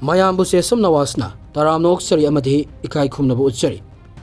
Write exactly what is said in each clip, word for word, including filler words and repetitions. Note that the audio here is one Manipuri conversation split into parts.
ꯃꯌꯥꯝꯕꯨ ꯁꯦꯁꯝ ꯅꯋꯥꯖꯅ ꯇꯔꯥꯝꯅ ꯑꯣꯛꯆꯔꯤ ꯑꯃꯗꯤ ꯏꯀꯥꯏ ꯈꯨꯝꯅꯕ ꯎꯠꯆꯔꯤ꯫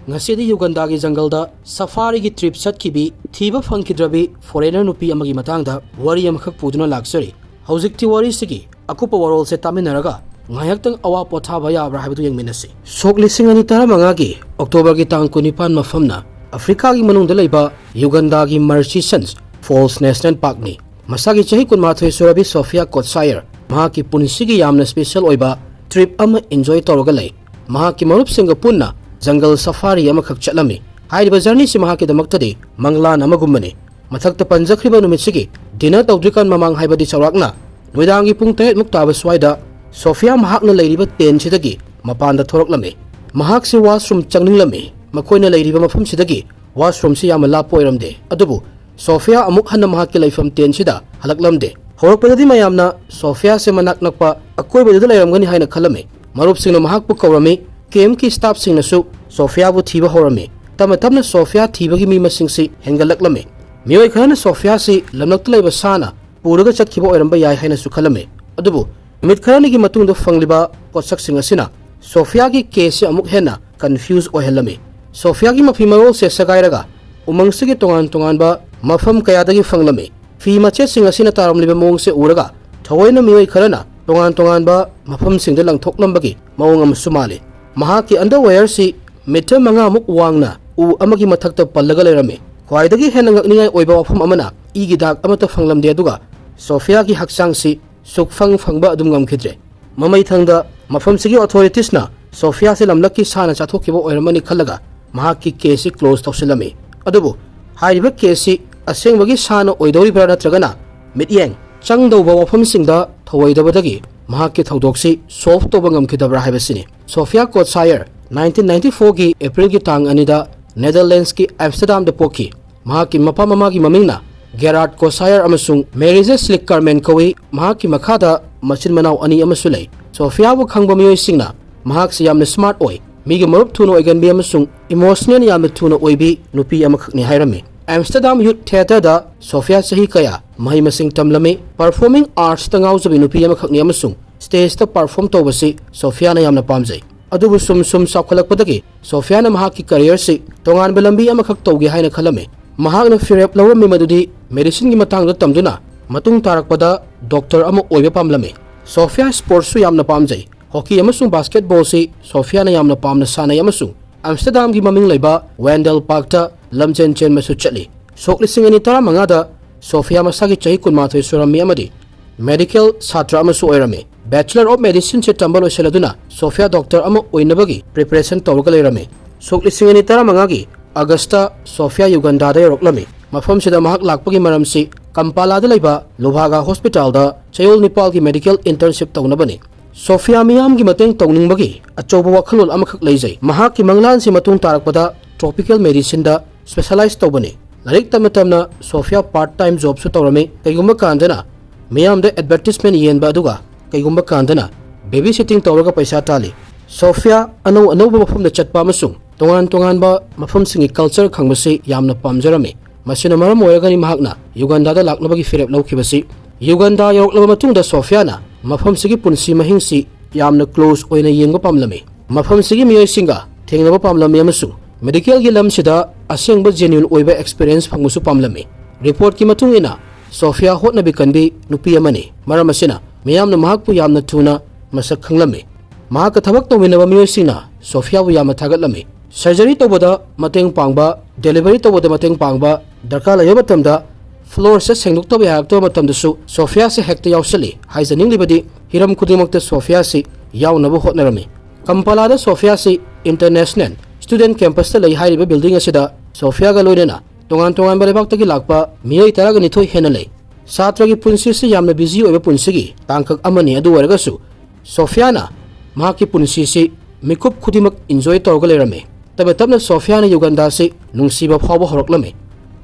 ꯉꯁꯤꯗꯤ ꯌꯨꯒꯟꯗꯥꯒꯤ ꯖꯪꯒꯜꯗ ꯁꯐꯥꯔꯤꯒꯤ ꯇ꯭ꯔꯤꯞ ꯆꯠꯈꯤꯕꯤ, ꯊꯤꯕ ꯐꯪꯈꯤꯗ꯭ꯔꯕꯤ ꯐꯣꯔꯦꯅꯔ ꯅꯨꯄꯤ ꯑꯃꯒꯤ ꯃꯇꯥꯡꯗ ꯋꯥꯔꯤ ꯑꯃꯈꯛ ꯄꯨꯗꯨꯅ ꯂꯥꯛꯆꯔꯤ꯫ ꯍꯧꯖꯤꯛꯇꯤ ꯋꯥꯔꯤꯁꯤꯒꯤ ꯑꯀꯨꯞꯄ ꯋꯥꯔꯣꯜꯁꯦ ꯇꯥꯃꯤꯟꯅꯔꯒ ꯉꯥꯏꯍꯥꯛꯇꯪ ꯑꯋꯥ ꯄꯣꯊꯥꯕ ꯌꯥꯕ꯭ꯔꯥ ꯍꯥꯏꯕꯗꯨ ꯌꯦꯡꯃꯤꯟꯅꯁꯤ꯫ ꯁꯣꯛ ꯂꯤꯁꯤꯡ ꯑꯅꯤ ꯇꯔꯥꯃꯉꯥꯒꯤ ꯑꯣꯛꯇꯣꯕꯔꯒꯤ ꯇꯥꯡ ꯀꯨꯟꯅꯤꯄꯥꯟ ꯃꯐꯝꯅ ꯑꯐ꯭ꯔꯤꯀꯥꯒꯤ ꯃꯅꯨꯡꯗ ꯂꯩꯕ ꯌꯨꯒꯟꯗꯥꯒꯤ ꯃꯔꯁꯤꯁꯟꯁ ꯐꯣꯜꯁ ꯅꯦꯁꯅꯦꯜ ꯄꯥꯔꯛꯅꯤ꯫ ꯃꯁꯥꯒꯤ ꯆꯍꯤ ꯀꯨꯟꯃꯥꯊꯣꯏ ꯁꯨꯔꯕꯤ ꯁꯣꯐꯤꯌꯥ ꯀꯣꯠꯁꯥꯌꯔ ꯃꯍꯥꯛꯀꯤ ꯄꯨꯟꯁꯤꯒꯤ ꯌꯥꯝꯅ ꯁ꯭ꯄꯦꯁꯦꯜ ꯑꯣꯏꯕ ꯇ꯭ꯔꯤꯞ ꯑꯃ ꯏꯟꯖꯣꯏ ꯇꯧꯔꯒ ꯂꯩ꯫ ꯃꯍꯥꯛꯀꯤ ꯃꯔꯨꯞꯁꯤꯡꯒ ꯄꯨꯟꯅ ꯖꯪꯒꯜ ꯁꯐꯥꯔꯤ ꯑꯃꯈꯛ ꯆꯠꯂꯝꯃꯤ꯫ ꯍꯥꯏꯔꯤꯕ ꯖꯔꯅꯤꯁꯤ ꯃꯍꯥꯛꯀꯤꯗꯃꯛꯇꯗꯤ ꯃꯪꯂꯥꯟ ꯑꯃꯒꯨꯝꯕꯅꯤ꯫ ꯃꯊꯛꯇ ꯄꯟꯖꯈ꯭ꯔꯤꯕ ꯅꯨꯃꯤꯠꯁꯤꯒꯤ ꯗꯤꯅꯔ ꯇꯧꯗ꯭ꯔꯤꯀꯥꯟ ꯃꯃꯥꯡ, ꯍꯥꯏꯕꯗꯤ ꯆꯥꯎꯔꯥꯛꯅ ꯅꯨꯃꯤꯗꯥꯡꯒꯤ ꯄꯨꯡ ꯇꯔꯦꯠ ꯃꯨꯛ ꯇꯥꯕ ꯁ꯭ꯋꯥꯏꯗ ꯁꯣꯐꯤꯌꯥ ꯃꯍꯥꯛꯅ ꯂꯩꯔꯤꯕ ꯇꯦꯟꯁꯤꯗꯒꯤ ꯃꯄꯥꯟꯗ ꯊꯣꯔꯛꯂꯝꯃꯤ꯫ ꯃꯍꯥꯛꯁꯤ ꯋꯥꯁꯔꯨꯝ ꯆꯪꯅꯤꯡꯂꯝꯃꯤ꯫ ꯃꯈꯣꯏꯅ ꯂꯩꯔꯤꯕ ꯃꯐꯝꯁꯤꯗꯒꯤ ꯋꯥꯁꯔꯨꯝꯁꯤ ꯌꯥꯝꯅ ꯂꯥꯞꯄ ꯑꯣꯏꯔꯝꯗꯦ꯫ ꯑꯗꯨꯕꯨ ꯁꯣꯐꯤꯌꯥ ꯑꯃꯨꯛ ꯍꯟꯅ ꯃꯍꯥꯛꯀꯤ ꯂꯩꯐꯝ ꯇꯦꯟꯁꯤꯗ ꯍꯜꯂꯛꯂꯝꯗꯦ꯫ ꯍꯧꯔꯛꯄꯗꯗꯤ ꯃꯌꯥꯝꯅ ꯁꯣꯐꯤꯌꯥꯁꯦ ꯃꯅꯥꯛ ꯅꯛꯄ ꯑꯀꯣꯏꯕꯗꯨꯗ ꯂꯩꯔꯝꯒꯅꯤ ꯍꯥꯏꯅ ꯈꯜꯂꯝꯃꯤ꯫ ꯃꯔꯨꯞꯁꯤꯡꯅ ꯃꯍꯥꯛꯄꯨ ꯀꯧꯔꯝꯃꯤ꯫ ꯀꯦꯝꯞꯀꯤ ꯁ꯭ꯇꯥꯐꯁꯤꯡꯅꯁꯨ ꯁꯣꯐꯤꯌꯥꯕꯨ ꯊꯤꯕ ꯍꯧꯔꯝꯃꯤ꯫ ꯇꯞꯅ ꯇꯞꯅ ꯁꯣꯐꯤꯌꯥ ꯊꯤꯕꯒꯤ ꯃꯤ ꯃꯁꯤꯡꯁꯤ ꯍꯦꯟꯒꯠꯂꯛꯂꯝꯃꯤ꯫ ꯃꯤꯑꯣꯏ ꯈꯔꯅ ꯁꯣꯐꯤꯌꯥꯁꯤ ꯂꯝꯂꯛꯇ ꯂꯩꯕ ꯁꯥꯅ ꯄꯨꯔꯒ ꯆꯠꯈꯤꯕ ꯑꯣꯏꯔꯝꯕ ꯌꯥꯏ ꯍꯥꯏꯅꯁꯨ ꯈꯜꯂꯝꯃꯤ꯫ ꯑꯗꯨꯕꯨ ꯅꯨꯃꯤꯠ ꯈꯔꯅꯤꯒꯤ ꯃꯇꯨꯡꯗ ꯐꯪꯂꯤꯕ ꯄꯣꯠꯁꯛꯁꯤꯡ ꯑꯁꯤꯅ ꯁꯣꯐꯤꯌꯥꯒꯤ ꯀꯦꯁꯁꯤ ꯑꯃꯨꯛ ꯍꯦꯟꯅ ꯀꯟꯐ꯭ꯌꯨꯖ ꯑꯣꯏꯍꯜꯂꯝꯃꯤ꯫ ꯁꯣꯐꯤꯌꯥꯒꯤ ꯃꯐꯤ ꯃꯔꯣꯜꯁꯦ ꯁꯦꯒꯥꯏꯔꯒ ꯎꯃꯪꯁꯤꯒꯤ ꯇꯣꯉꯥꯟ ꯇꯣꯉꯥꯟꯕ ꯃꯐꯝ ꯀꯌꯥꯗꯒꯤ ꯐꯪꯂꯝꯃꯤ꯫ ꯐꯤ ꯃꯆꯦꯠꯁꯤꯡ ꯑꯁꯤꯅ ꯇꯥꯔꯝꯂꯤꯕ ꯃꯑꯣꯡꯁꯦ ꯎꯔꯒ ꯊꯑꯣꯏꯅ ꯃꯤꯑꯣꯏ ꯈꯔꯅ ꯇꯣꯉꯥꯟ ꯇꯣꯉꯥꯟꯕ ꯃꯐꯝꯁꯤꯡꯗ ꯂꯪꯊꯣꯛꯂꯝꯕꯒꯤ ꯃꯑꯣꯡ ꯑꯃꯁꯨ ꯃꯥꯜꯂꯤ꯫ ꯃꯍꯥꯛꯀꯤ ꯑꯟꯗꯔꯋꯦꯌꯔꯁꯤ ꯃꯤꯇꯔ ꯃꯉꯥꯃꯨꯛ ꯋꯥꯡꯅ ꯎ ꯑꯃꯒꯤ ꯃꯊꯛꯇ ꯄꯜꯂꯒ ꯂꯩꯔꯝꯃꯤ꯫ ꯈ꯭ꯋꯥꯏꯗꯒꯤ ꯍꯦꯟꯅ ꯉꯛꯅꯤꯡꯉꯥꯏ ꯑꯣꯏꯕ ꯋꯥꯐꯝ ꯑꯃꯅ, ꯏꯒꯤ ꯗꯥꯛ ꯑꯃꯠꯇ ꯐꯪꯂꯝꯗꯦ, ꯑꯗꯨꯒ ꯁꯣꯐꯤꯌꯥꯒꯤ ꯍꯛꯆꯥꯡꯁꯤ ꯁꯨꯛꯐꯪ ꯐꯪꯕ ꯑꯗꯨꯝ ꯉꯝꯈꯤꯗ꯭ꯔꯦ꯫ ꯃꯃꯩꯊꯪꯗ ꯃꯐꯝꯁꯤꯒꯤ ꯑꯣꯊꯣꯔꯤꯇꯤꯁꯅ ꯁꯣꯐꯤꯌꯥꯁꯤ ꯂꯝꯂꯛꯀꯤ ꯁꯥꯅ ꯆꯥꯊꯣꯛꯈꯤꯕ ꯑꯣꯏꯔꯝꯃꯅꯤ ꯈꯜꯂꯒ ꯃꯍꯥꯛꯀꯤ ꯀꯦꯁꯁꯤ ꯀ꯭ꯂꯣꯖ ꯇꯧꯁꯤꯜꯂꯝꯃꯤ꯫ ꯑꯗꯨꯕꯨ ꯍꯥꯏꯔꯤꯕ ꯀꯦꯁꯁꯤ ꯑꯁꯦꯡꯕꯒꯤ ꯁꯥꯅ ꯑꯣꯏꯗꯧꯔꯤꯕ꯭ꯔꯥ ꯅꯠꯇ꯭ꯔꯒꯅ ꯃꯤꯠꯌꯦꯡ ꯆꯪꯗꯧꯕ ꯋꯥꯐꯝꯁꯤꯡꯗ ꯊꯧꯑꯣꯏꯗꯕꯗꯒꯤ ꯃꯍꯥꯛꯀꯤ ꯊꯧꯗꯣꯛꯁꯤ ꯁꯣꯜꯚ ꯇꯧꯕ ꯉꯝꯈꯤꯗꯕ꯭ꯔꯥ ꯍꯥꯏꯕꯁꯤꯅꯤ꯫ ꯁꯣꯐꯤꯌꯥ ꯀꯣꯠꯁꯥꯌꯔ ꯅꯥꯏꯟꯇꯤꯟ ꯅꯥꯏꯟꯇꯤ ꯐꯣꯔꯒꯤ ꯑꯦꯄ꯭ꯔꯤꯜꯒꯤ ꯇꯥꯡ ꯑꯅꯤꯗ ꯅꯦꯗꯔꯂꯦꯟꯁꯀꯤ ꯑꯦꯝꯁꯇꯔꯗꯥꯝꯗ ꯄꯣꯛꯈꯤ꯫ ꯃꯍꯥꯛꯀꯤ ꯃꯄꯥ ꯃꯃꯥꯒꯤ ꯃꯃꯤꯡꯅ ꯒꯦꯔꯥꯔꯗ ꯀꯣꯁꯥꯌꯔ ꯑꯃꯁꯨꯡ ꯃꯦꯔꯤꯖꯦ ꯁ꯭ꯂꯤꯛ ꯀꯥꯔꯃꯦꯟ ꯀꯧꯏ꯫ ꯃꯍꯥꯛꯀꯤ ꯃꯈꯥꯗ ꯃꯆꯤꯟ ꯃꯅꯥꯎ ꯑꯅꯤ ꯑꯃꯁꯨ ꯂꯩ꯫ ꯁꯣꯐꯤꯌꯥꯕꯨ ꯈꯪꯕ ꯃꯤꯑꯣꯏꯁꯤꯡꯅ ꯃꯍꯥꯛꯁꯤ ꯌꯥꯝꯅ ꯁ꯭ꯃꯥꯔꯠ ꯑꯣꯏ, ꯃꯤꯒꯤ ꯃꯔꯨꯞ ꯊꯨꯅ ꯑꯣꯏꯒꯟꯕꯤ ꯑꯃꯁꯨꯡ ꯏꯃꯣꯁꯅꯦꯜ ꯌꯥꯝꯅ ꯊꯨꯅ ꯑꯣꯏꯕꯤ ꯅꯨꯄꯤ ꯑꯃꯈꯛꯅꯤ ꯍꯥꯏꯔꯝꯃꯤ꯫ ꯑꯦꯝꯁꯇꯔꯗꯥꯝ ꯌꯨꯊ ꯊꯤꯌꯦꯇꯔꯗ ꯁꯣꯐꯤꯌꯥ ꯆꯍꯤ ꯀꯌꯥ ꯃꯍꯩ ꯃꯁꯤꯡ ꯇꯝꯂꯝꯃꯤ꯫ Performing artsꯇ ꯉꯥꯎꯖꯕꯤ ꯅꯨꯄꯤ ꯑꯃꯈꯛꯅꯤ ꯑꯃꯁꯨꯡ stageꯇ perform ꯇꯧꯕꯁꯤ ꯁꯣꯐꯤꯌꯥꯅ ꯌꯥꯝꯅ ꯄꯥꯝꯖꯩ꯫ ꯑꯗꯨꯕꯨ ꯁꯨꯝ ꯁꯨꯝ ꯆꯥꯎꯈꯠꯂꯛꯄꯗꯒꯤ ꯁꯣꯐꯤꯌꯥꯅ ꯃꯍꯥꯛꯀꯤ careerꯁꯤ ꯇꯣꯉꯥꯟꯕ ꯂꯝꯕꯤ ꯑꯃꯈꯛ ꯇꯧꯒꯦ ꯍꯥꯏꯅ ꯈꯜꯂꯝꯃꯤ꯫ ꯃꯍꯥꯛꯅ ꯐꯤꯔꯦꯞ ꯂꯧꯔꯝꯃꯤ ꯃꯗꯨꯗꯤ medicineꯒꯤ ꯃꯇꯥꯡꯗ ꯇꯝꯗꯨꯅ ꯃꯇꯨꯡ ꯇꯥꯔꯛꯄꯗ doctor ꯑꯃ ꯑꯣꯏꯕ ꯄꯥꯝꯂꯝꯃꯤ꯫ ꯁꯣꯐꯤꯌꯥ sportsꯁꯨ ꯌꯥꯝꯅ ꯄꯥꯝꯖꯩ꯫ Hockey ꯑꯃꯁꯨꯡ basketballꯁꯤ ꯁꯣꯐꯤꯌꯥꯅ ꯌꯥꯝꯅ ꯄꯥꯝꯅ ꯁꯥꯟꯅꯩ ꯑꯃꯁꯨꯡ ꯑꯝꯁꯇꯔꯗꯥꯝꯒꯤ ꯃꯃꯤꯡ ꯂꯩꯕ Wendel Parkꯇ ꯂꯝꯖꯦꯟ ꯆꯦꯟꯕꯁꯨ ꯆꯠꯂꯤ꯫ ꯁꯣꯛ ꯂꯤꯁꯤꯡ ꯑꯅꯤ ꯇꯔꯥꯃꯉꯥꯗ ꯁꯣꯐꯤꯌꯥ ꯃꯁꯥꯒꯤ ꯆꯍꯤ ꯀꯨꯟꯃꯥꯊꯣꯏ ꯁꯨꯔꯝꯃꯤ ꯑꯃꯗꯤ medical ꯁꯥꯇ꯭ꯔ ꯑꯃꯁꯨ ꯑꯣꯏꯔꯝꯃꯤ꯫ Bachelor of Medicineꯁꯦ ꯇꯝꯕ ꯂꯣꯏꯁꯤꯜꯂꯗꯨꯅ ꯁꯣꯐꯤꯌꯥ doctor ꯑꯃ ꯑꯣꯏꯅꯕꯒꯤ preparation ꯇꯧꯔꯒ ꯂꯩꯔꯝꯃꯤ꯫ ꯁꯣꯛ ꯂꯤꯁꯤꯡ ꯑꯅꯤ ꯇꯔꯥꯃꯉꯥꯒꯤ Augustꯇ ꯁꯣꯐꯤꯌꯥ ꯌꯨꯒꯟꯗꯥꯗ ꯌꯧꯔꯛꯂꯝꯃꯤ꯫ ꯃꯐꯝꯁꯤꯗ ꯃꯍꯥꯛ ꯂꯥꯛꯄꯒꯤ ꯃꯔꯝꯁꯤ ꯀꯝꯄꯥꯂꯥꯗ ꯂꯩꯕ ꯂꯨꯚꯥꯒꯥ hospitalꯗ ꯆꯌꯣꯜ ꯅꯤꯄꯥꯜꯒꯤ medical internship ꯇꯧꯅꯕꯅꯤ꯫ ꯁꯣꯐꯤꯌꯥ ꯃꯤꯌꯥꯝꯒꯤ ꯃꯇꯦꯡ ꯇꯧꯅꯤꯡꯕꯒꯤ ꯑꯆꯧꯕ ꯋꯥꯈꯜꯂꯣꯟ ꯑꯃꯈꯛ ꯂꯩꯖꯩ꯫ ꯃꯍꯥꯛꯀꯤ ꯃꯪꯂꯥꯟꯁꯤ ꯃꯇꯨꯡ ꯇꯥꯔꯛꯄꯗ tropical medicineꯗ specialize ꯇꯧꯕꯅꯤ꯫ ꯂꯥꯏꯔꯤꯛ ꯇꯝꯅ ꯇꯝꯅ ꯁꯣꯐꯤꯌꯥ part time jobꯁꯨ ꯇꯧꯔꯝꯃꯤ꯫ ꯀꯩꯒꯨꯝꯕ ꯀꯥꯟꯗꯅ ꯃꯤꯌꯥꯝꯗ advertisement ꯌꯦꯟꯕ, ꯑꯗꯨꯒ ꯀꯩꯒꯨꯝꯕ ꯀꯥꯟꯗꯅ babysitting ꯇꯧꯔꯒ ꯄꯩꯁꯥ ꯇꯥꯜꯂꯤ꯫ ꯁꯣꯐꯤꯌꯥ ꯑꯅꯧ ꯑꯅꯧꯕ ꯃꯐꯝꯗ ꯆꯠꯄ ꯑꯃꯁꯨꯡ ꯇꯣꯉꯥꯟ ꯇꯣꯉꯥꯟꯕ ꯃꯐꯝꯁꯤꯡꯒꯤ culture ꯈꯪꯕꯁꯤ ꯌꯥꯝꯅ ꯄꯥꯝꯖꯔꯝꯃꯤ꯫ ꯃꯁꯤꯅ ꯃꯔꯝ ꯑꯣꯏꯔꯒꯅꯤ ꯃꯍꯥꯛꯅ ꯌꯨꯒꯟꯗꯥꯗ ꯂꯥꯛꯅꯕꯒꯤ ꯐꯤꯔꯦꯞ ꯂꯧꯈꯤꯕꯁꯤ꯫ ꯌꯨꯒꯟꯗꯥ ꯌꯧꯔꯛꯂꯕ ꯃꯇꯨꯡꯗ ꯁꯣꯐꯤꯌꯥꯅ ꯃꯐꯝꯁꯤꯒꯤ ꯄꯨꯟꯁꯤ ꯃꯍꯤꯡꯁꯤ ꯌꯥꯝꯅ close ꯑꯣꯏꯅ ꯌꯦꯡꯕ ꯄꯥꯝꯂꯝꯃꯤ꯫ ꯃꯐꯝꯁꯤꯒꯤ ꯃꯤꯑꯣꯏꯁꯤꯡꯒ ꯊꯦꯡꯅꯕ ꯄꯥꯝꯂꯝꯃꯤ ꯑꯃꯁꯨꯡ medicalꯒꯤ ꯂꯝꯁꯤꯗ ꯑꯁꯦꯡꯕ genuine ꯑꯣꯏꯕ experience ꯐꯪꯕꯁꯨ ꯄꯥꯝꯂꯝꯃꯤ꯫ Reportꯀꯤ ꯃꯇꯨꯡ ꯏꯟꯅ, ꯁꯣꯐꯤꯌꯥ ꯍꯣꯠꯅꯕꯤ ꯀꯟꯕꯤ ꯅꯨꯄꯤ ꯑꯃꯅꯤ, ꯃꯔꯝ ꯑꯁꯤꯅ ꯃꯤꯌꯥꯝꯅ ꯃꯍꯥꯛꯄꯨ ꯌꯥꯝꯅ ꯊꯨꯅ ꯃꯁꯛ ꯈꯪꯂꯝꯃꯤ꯫ ꯃꯍꯥꯛꯀ ꯊꯕꯛ ꯇꯧꯃꯤꯟꯅꯕ ꯃꯤꯑꯣꯏꯁꯤꯡꯅ ꯁꯣꯐꯤꯌꯥꯕꯨ ꯌꯥꯝꯅ ꯊꯥꯒꯠꯂꯝꯃꯤ꯫ Surgery ꯇꯧꯕꯗ ꯃꯇꯦꯡ ꯄꯥꯡꯕ, delivery ꯇꯧꯕꯗ ꯃꯇꯦꯡ ꯄꯥꯡꯕ, ꯗꯔꯀꯥꯔ ꯂꯩꯕ ꯃꯇꯝꯗ floorꯁꯦ ꯁꯦꯡꯗꯣꯛꯇꯕ ꯌꯥꯔꯛꯇꯕ ꯃꯇꯝꯗꯁꯨ ꯁꯣꯐꯤꯌꯥꯁꯦ ꯍꯦꯛꯇ ꯌꯥꯎꯁꯜꯂꯤ꯫ ꯍꯥꯏꯖꯅꯤꯡꯂꯤꯕꯗꯤ ꯍꯤꯔꯝ ꯈꯨꯗꯤꯡꯃꯛꯇ ꯁꯣꯐꯤꯌꯥꯁꯤ ꯌꯥꯎꯅꯕ ꯍꯣꯠꯅꯔꯝꯃꯤ꯫ ꯀꯝꯄꯥꯂꯥꯗ ꯁꯣꯐꯤꯌꯥꯁꯤ International Student Campusꯇ ꯂꯩ꯫ ꯍꯥꯏꯔꯤꯕ building ꯑꯁꯤꯗ ꯁꯣꯐꯤꯌꯥꯒ ꯂꯣꯏꯅꯅ ꯇꯣꯉꯥꯟ ꯇꯣꯉꯥꯟꯕ ꯂꯩꯕꯥꯛꯇꯒꯤ ꯂꯥꯛꯄ ꯃꯤꯑꯣꯏ ꯇꯔꯥꯒ ꯅꯤꯊꯣꯏ ꯍꯦꯟꯅ ꯂꯩ꯫ ꯁꯥꯇ꯭ꯔꯒꯤ ꯄꯨꯟꯁꯤꯁꯤ ꯌꯥꯝꯅ busy ꯑꯣꯏꯕ ꯄꯨꯟꯁꯤꯒꯤ ꯇꯥꯡꯀꯛ ꯑꯃꯅꯤ꯫ ꯑꯗꯨ ꯑꯣꯏꯔꯒꯁꯨ ꯁꯣꯐꯤꯌꯥꯅ ꯃꯍꯥꯛꯀꯤ ꯄꯨꯟꯁꯤꯁꯤ ꯃꯤꯀꯨꯞ ꯈꯨꯗꯤꯡꯃꯛ enjoy ꯇꯧꯔꯒ ꯂꯩꯔꯝꯃꯤ꯫ ꯇꯞꯅ ꯇꯞꯅ ꯁꯣꯐꯤꯌꯥꯅ ꯌꯨꯒꯟꯗꯥꯁꯤ ꯅꯨꯡꯁꯤꯕ ꯐꯥꯎꯕ ꯍꯧꯔꯛꯂꯝꯃꯤ꯫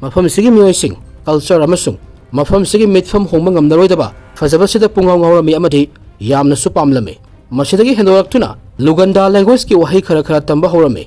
ꯃꯐꯝꯁꯤꯒꯤ ꯃꯤꯑꯣꯏꯁꯤꯡ, culture ꯑꯃꯁꯨꯡ ꯃꯐꯝꯁꯤꯒꯤ ꯃꯤꯠꯐꯝ ꯍꯣꯡꯕ ꯉꯝꯂꯔꯣꯏꯗꯕ ꯐꯖꯕꯁꯤꯗ ꯄꯨꯡꯉꯥꯎ ꯉꯥꯎꯔꯝꯃꯤ ꯑꯃꯗꯤ ꯌꯥꯝꯅꯁꯨ ꯄꯥꯝꯂꯝꯃꯤ꯫ ꯃꯁꯤꯗꯒꯤ ꯍꯦꯟꯗꯣꯔꯛꯇꯨꯅ ꯂꯨꯒꯟꯗꯥ languageꯀꯤ ꯋꯥꯍꯩ ꯈꯔ ꯈꯔ ꯇꯝꯕ ꯍꯧꯔꯝꯃꯤ꯫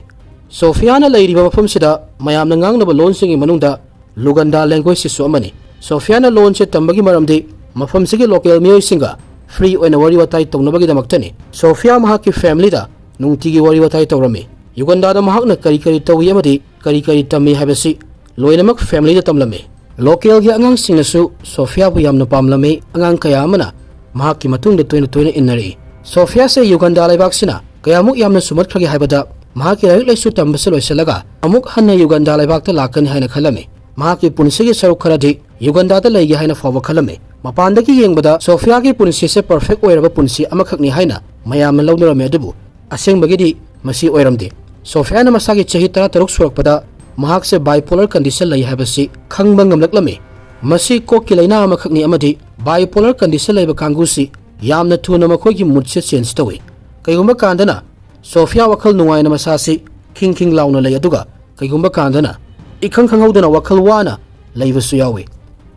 ꯁꯣꯐꯤꯌꯥꯅ ꯂꯩꯔꯤꯕ ꯃꯐꯝꯁꯤꯗ ꯃꯌꯥꯝꯅ ꯉꯥꯡꯅꯕ ꯂꯣꯟꯁꯤꯡꯒꯤ ꯃꯅꯨꯡꯗ ꯂꯨꯒꯟꯗꯥ languagehuꯁꯨ ꯑꯃꯅꯤ꯫ ꯁꯣꯐꯤꯌꯥꯅ ꯂꯣꯟꯁꯦ ꯇꯝꯕꯒꯤ ꯃꯔꯝꯗꯤ ꯃꯐꯝꯁꯤꯒꯤ ꯂꯣꯀꯦꯜ ꯃꯤꯑꯣꯏꯁꯤꯡꯒ ꯐ꯭ꯔꯤ ꯑꯣꯏꯅ ꯋꯥꯔꯤ ꯋꯥꯇꯥꯏ ꯇꯧꯅꯕꯒꯤꯗꯃꯛꯇꯅꯤ꯫ ꯁꯣꯐꯤꯌꯥ ꯃꯍꯥꯛꯀꯤ ꯐꯦꯃꯤꯂꯤꯗ ꯅꯨꯡꯇꯤꯒꯤ ꯋꯥꯔꯤ ꯋꯥꯇꯥꯏ ꯇꯧꯔꯝꯃꯤ꯫ ꯌꯨꯒꯟꯗꯥꯗ ꯃꯍꯥꯛꯅ ꯀꯔꯤ ꯀꯔꯤ ꯇꯧꯏ ꯑꯃꯗꯤ ꯀꯔꯤ ꯀꯔꯤ ꯇꯝꯃꯤ ꯍꯥꯏꯕꯁꯤ ꯂꯣꯏꯅꯃꯛ ꯐꯦꯃꯤꯂꯤꯗ ꯇꯝꯂꯝꯃꯤ꯫ ꯂꯣꯀꯦꯜꯒꯤ ꯑꯉꯥꯡꯁꯤꯡꯅꯁꯨ ꯁꯣꯐꯤꯌꯥꯕꯨ ꯌꯥꯝꯅ ꯄꯥꯝꯂꯝꯃꯤ꯫ ꯑꯉꯥꯡ ꯀꯌꯥ ꯑꯃꯅ ꯃꯍꯥꯛꯀꯤ ꯃꯇꯨꯡꯗ ꯇꯣꯏꯅ ꯇꯣꯏꯅ ꯏꯟꯅꯔꯛꯏ꯫ ꯁꯣꯐꯤꯌꯥꯁꯦ ꯌꯨꯒꯟꯗꯥ ꯂꯩꯕꯥꯛꯁꯤꯅ ꯀꯌꯥꯃꯨꯛ ꯌꯥꯝꯅ ꯁꯨꯝꯍꯠꯈ꯭ꯔꯒꯦ ꯍꯥꯏꯕꯗ, ꯃꯍꯥꯛꯀꯤ ꯂꯥꯏꯔꯤꯛ ꯂꯥꯏꯁꯨ ꯇꯝꯕꯁꯤ ꯂꯣꯏꯁꯤꯜꯂꯒ ꯑꯃꯨꯛ ꯍꯟꯅ ꯌꯨꯒꯟꯗꯥ ꯂꯩꯕꯥꯛꯇ ꯂꯥꯛꯀꯅꯤ ꯍꯥꯏꯅ ꯈꯜꯂꯝꯃꯤ꯫ ꯃꯍꯥꯛꯀꯤ ꯄꯨꯟꯁꯤꯒꯤ ꯁꯔꯨꯛ ꯈꯔꯗꯤ ꯌꯨꯒꯟꯗꯥꯗ ꯂꯩꯒꯦ ꯍꯥꯏꯅ ꯐꯥꯎꯕ ꯈꯜꯂꯝꯃꯤ꯫ ꯃꯄꯥꯟꯗꯒꯤ ꯌꯦꯡꯕꯗ ꯁꯣꯐꯤꯌꯥꯒꯤ ꯄꯨꯟꯁꯤꯁꯦ ꯄꯔꯐꯦꯛ ꯑꯣꯏꯔꯕ ꯄꯨꯟꯁꯤ ꯑꯃꯈꯛꯅꯤ ꯍꯥꯏꯅ ꯃꯌꯥꯝꯅ ꯂꯧꯅꯔꯝꯃꯤ, ꯑꯗꯨꯕꯨ ꯑꯁꯦꯡꯕꯒꯤꯗꯤ ꯃꯁꯤ ꯑꯣꯏꯔꯝꯗꯦ꯫ ꯁꯣꯐꯤꯌꯥꯅ ꯃꯁꯥꯒꯤ ꯆꯍꯤ ꯇꯔꯥꯇꯔꯨꯛ ꯁꯨꯔꯛꯄꯗ ꯃꯍꯥꯛꯁꯦ bipolar condition ꯂꯩ ꯍꯥꯏꯕꯁꯤ ꯈꯪꯕ ꯉꯝꯂꯛꯂꯝꯃꯤ꯫ ꯃꯁꯤ ꯀꯣꯛꯀꯤ ꯂꯥꯏꯅꯥ ꯑꯃꯈꯛꯅꯤ ꯑꯃꯗꯤ bipolar condition ꯂꯩꯕ ꯀꯥꯡꯕꯨꯁꯤ ꯌꯥꯝꯅ ꯊꯨꯅ ꯃꯈꯣꯏꯒꯤ ꯃꯨꯠꯁꯦ ꯆꯦꯟꯖ ꯇꯧꯏ꯫ ꯀꯩꯒꯨꯝꯕ ꯀꯥꯟꯗꯅ ꯁꯣꯐꯤꯌꯥ ꯋꯥꯈꯜ ꯅꯨꯡꯉꯥꯏꯅ ꯃꯁꯥꯁꯤ ꯈꯤꯡ ꯈꯤꯡ ꯂꯥꯎꯅ ꯂꯩ, ꯑꯗꯨꯒ ꯀꯩꯒꯨꯝꯕ ꯀꯥꯟꯗꯅ ꯏꯈꯪ ꯈꯪꯍꯧꯗꯅ ꯋꯥꯈꯜ ꯋꯥꯅ ꯂꯩꯕꯁꯨ ꯌꯥꯎꯏ꯫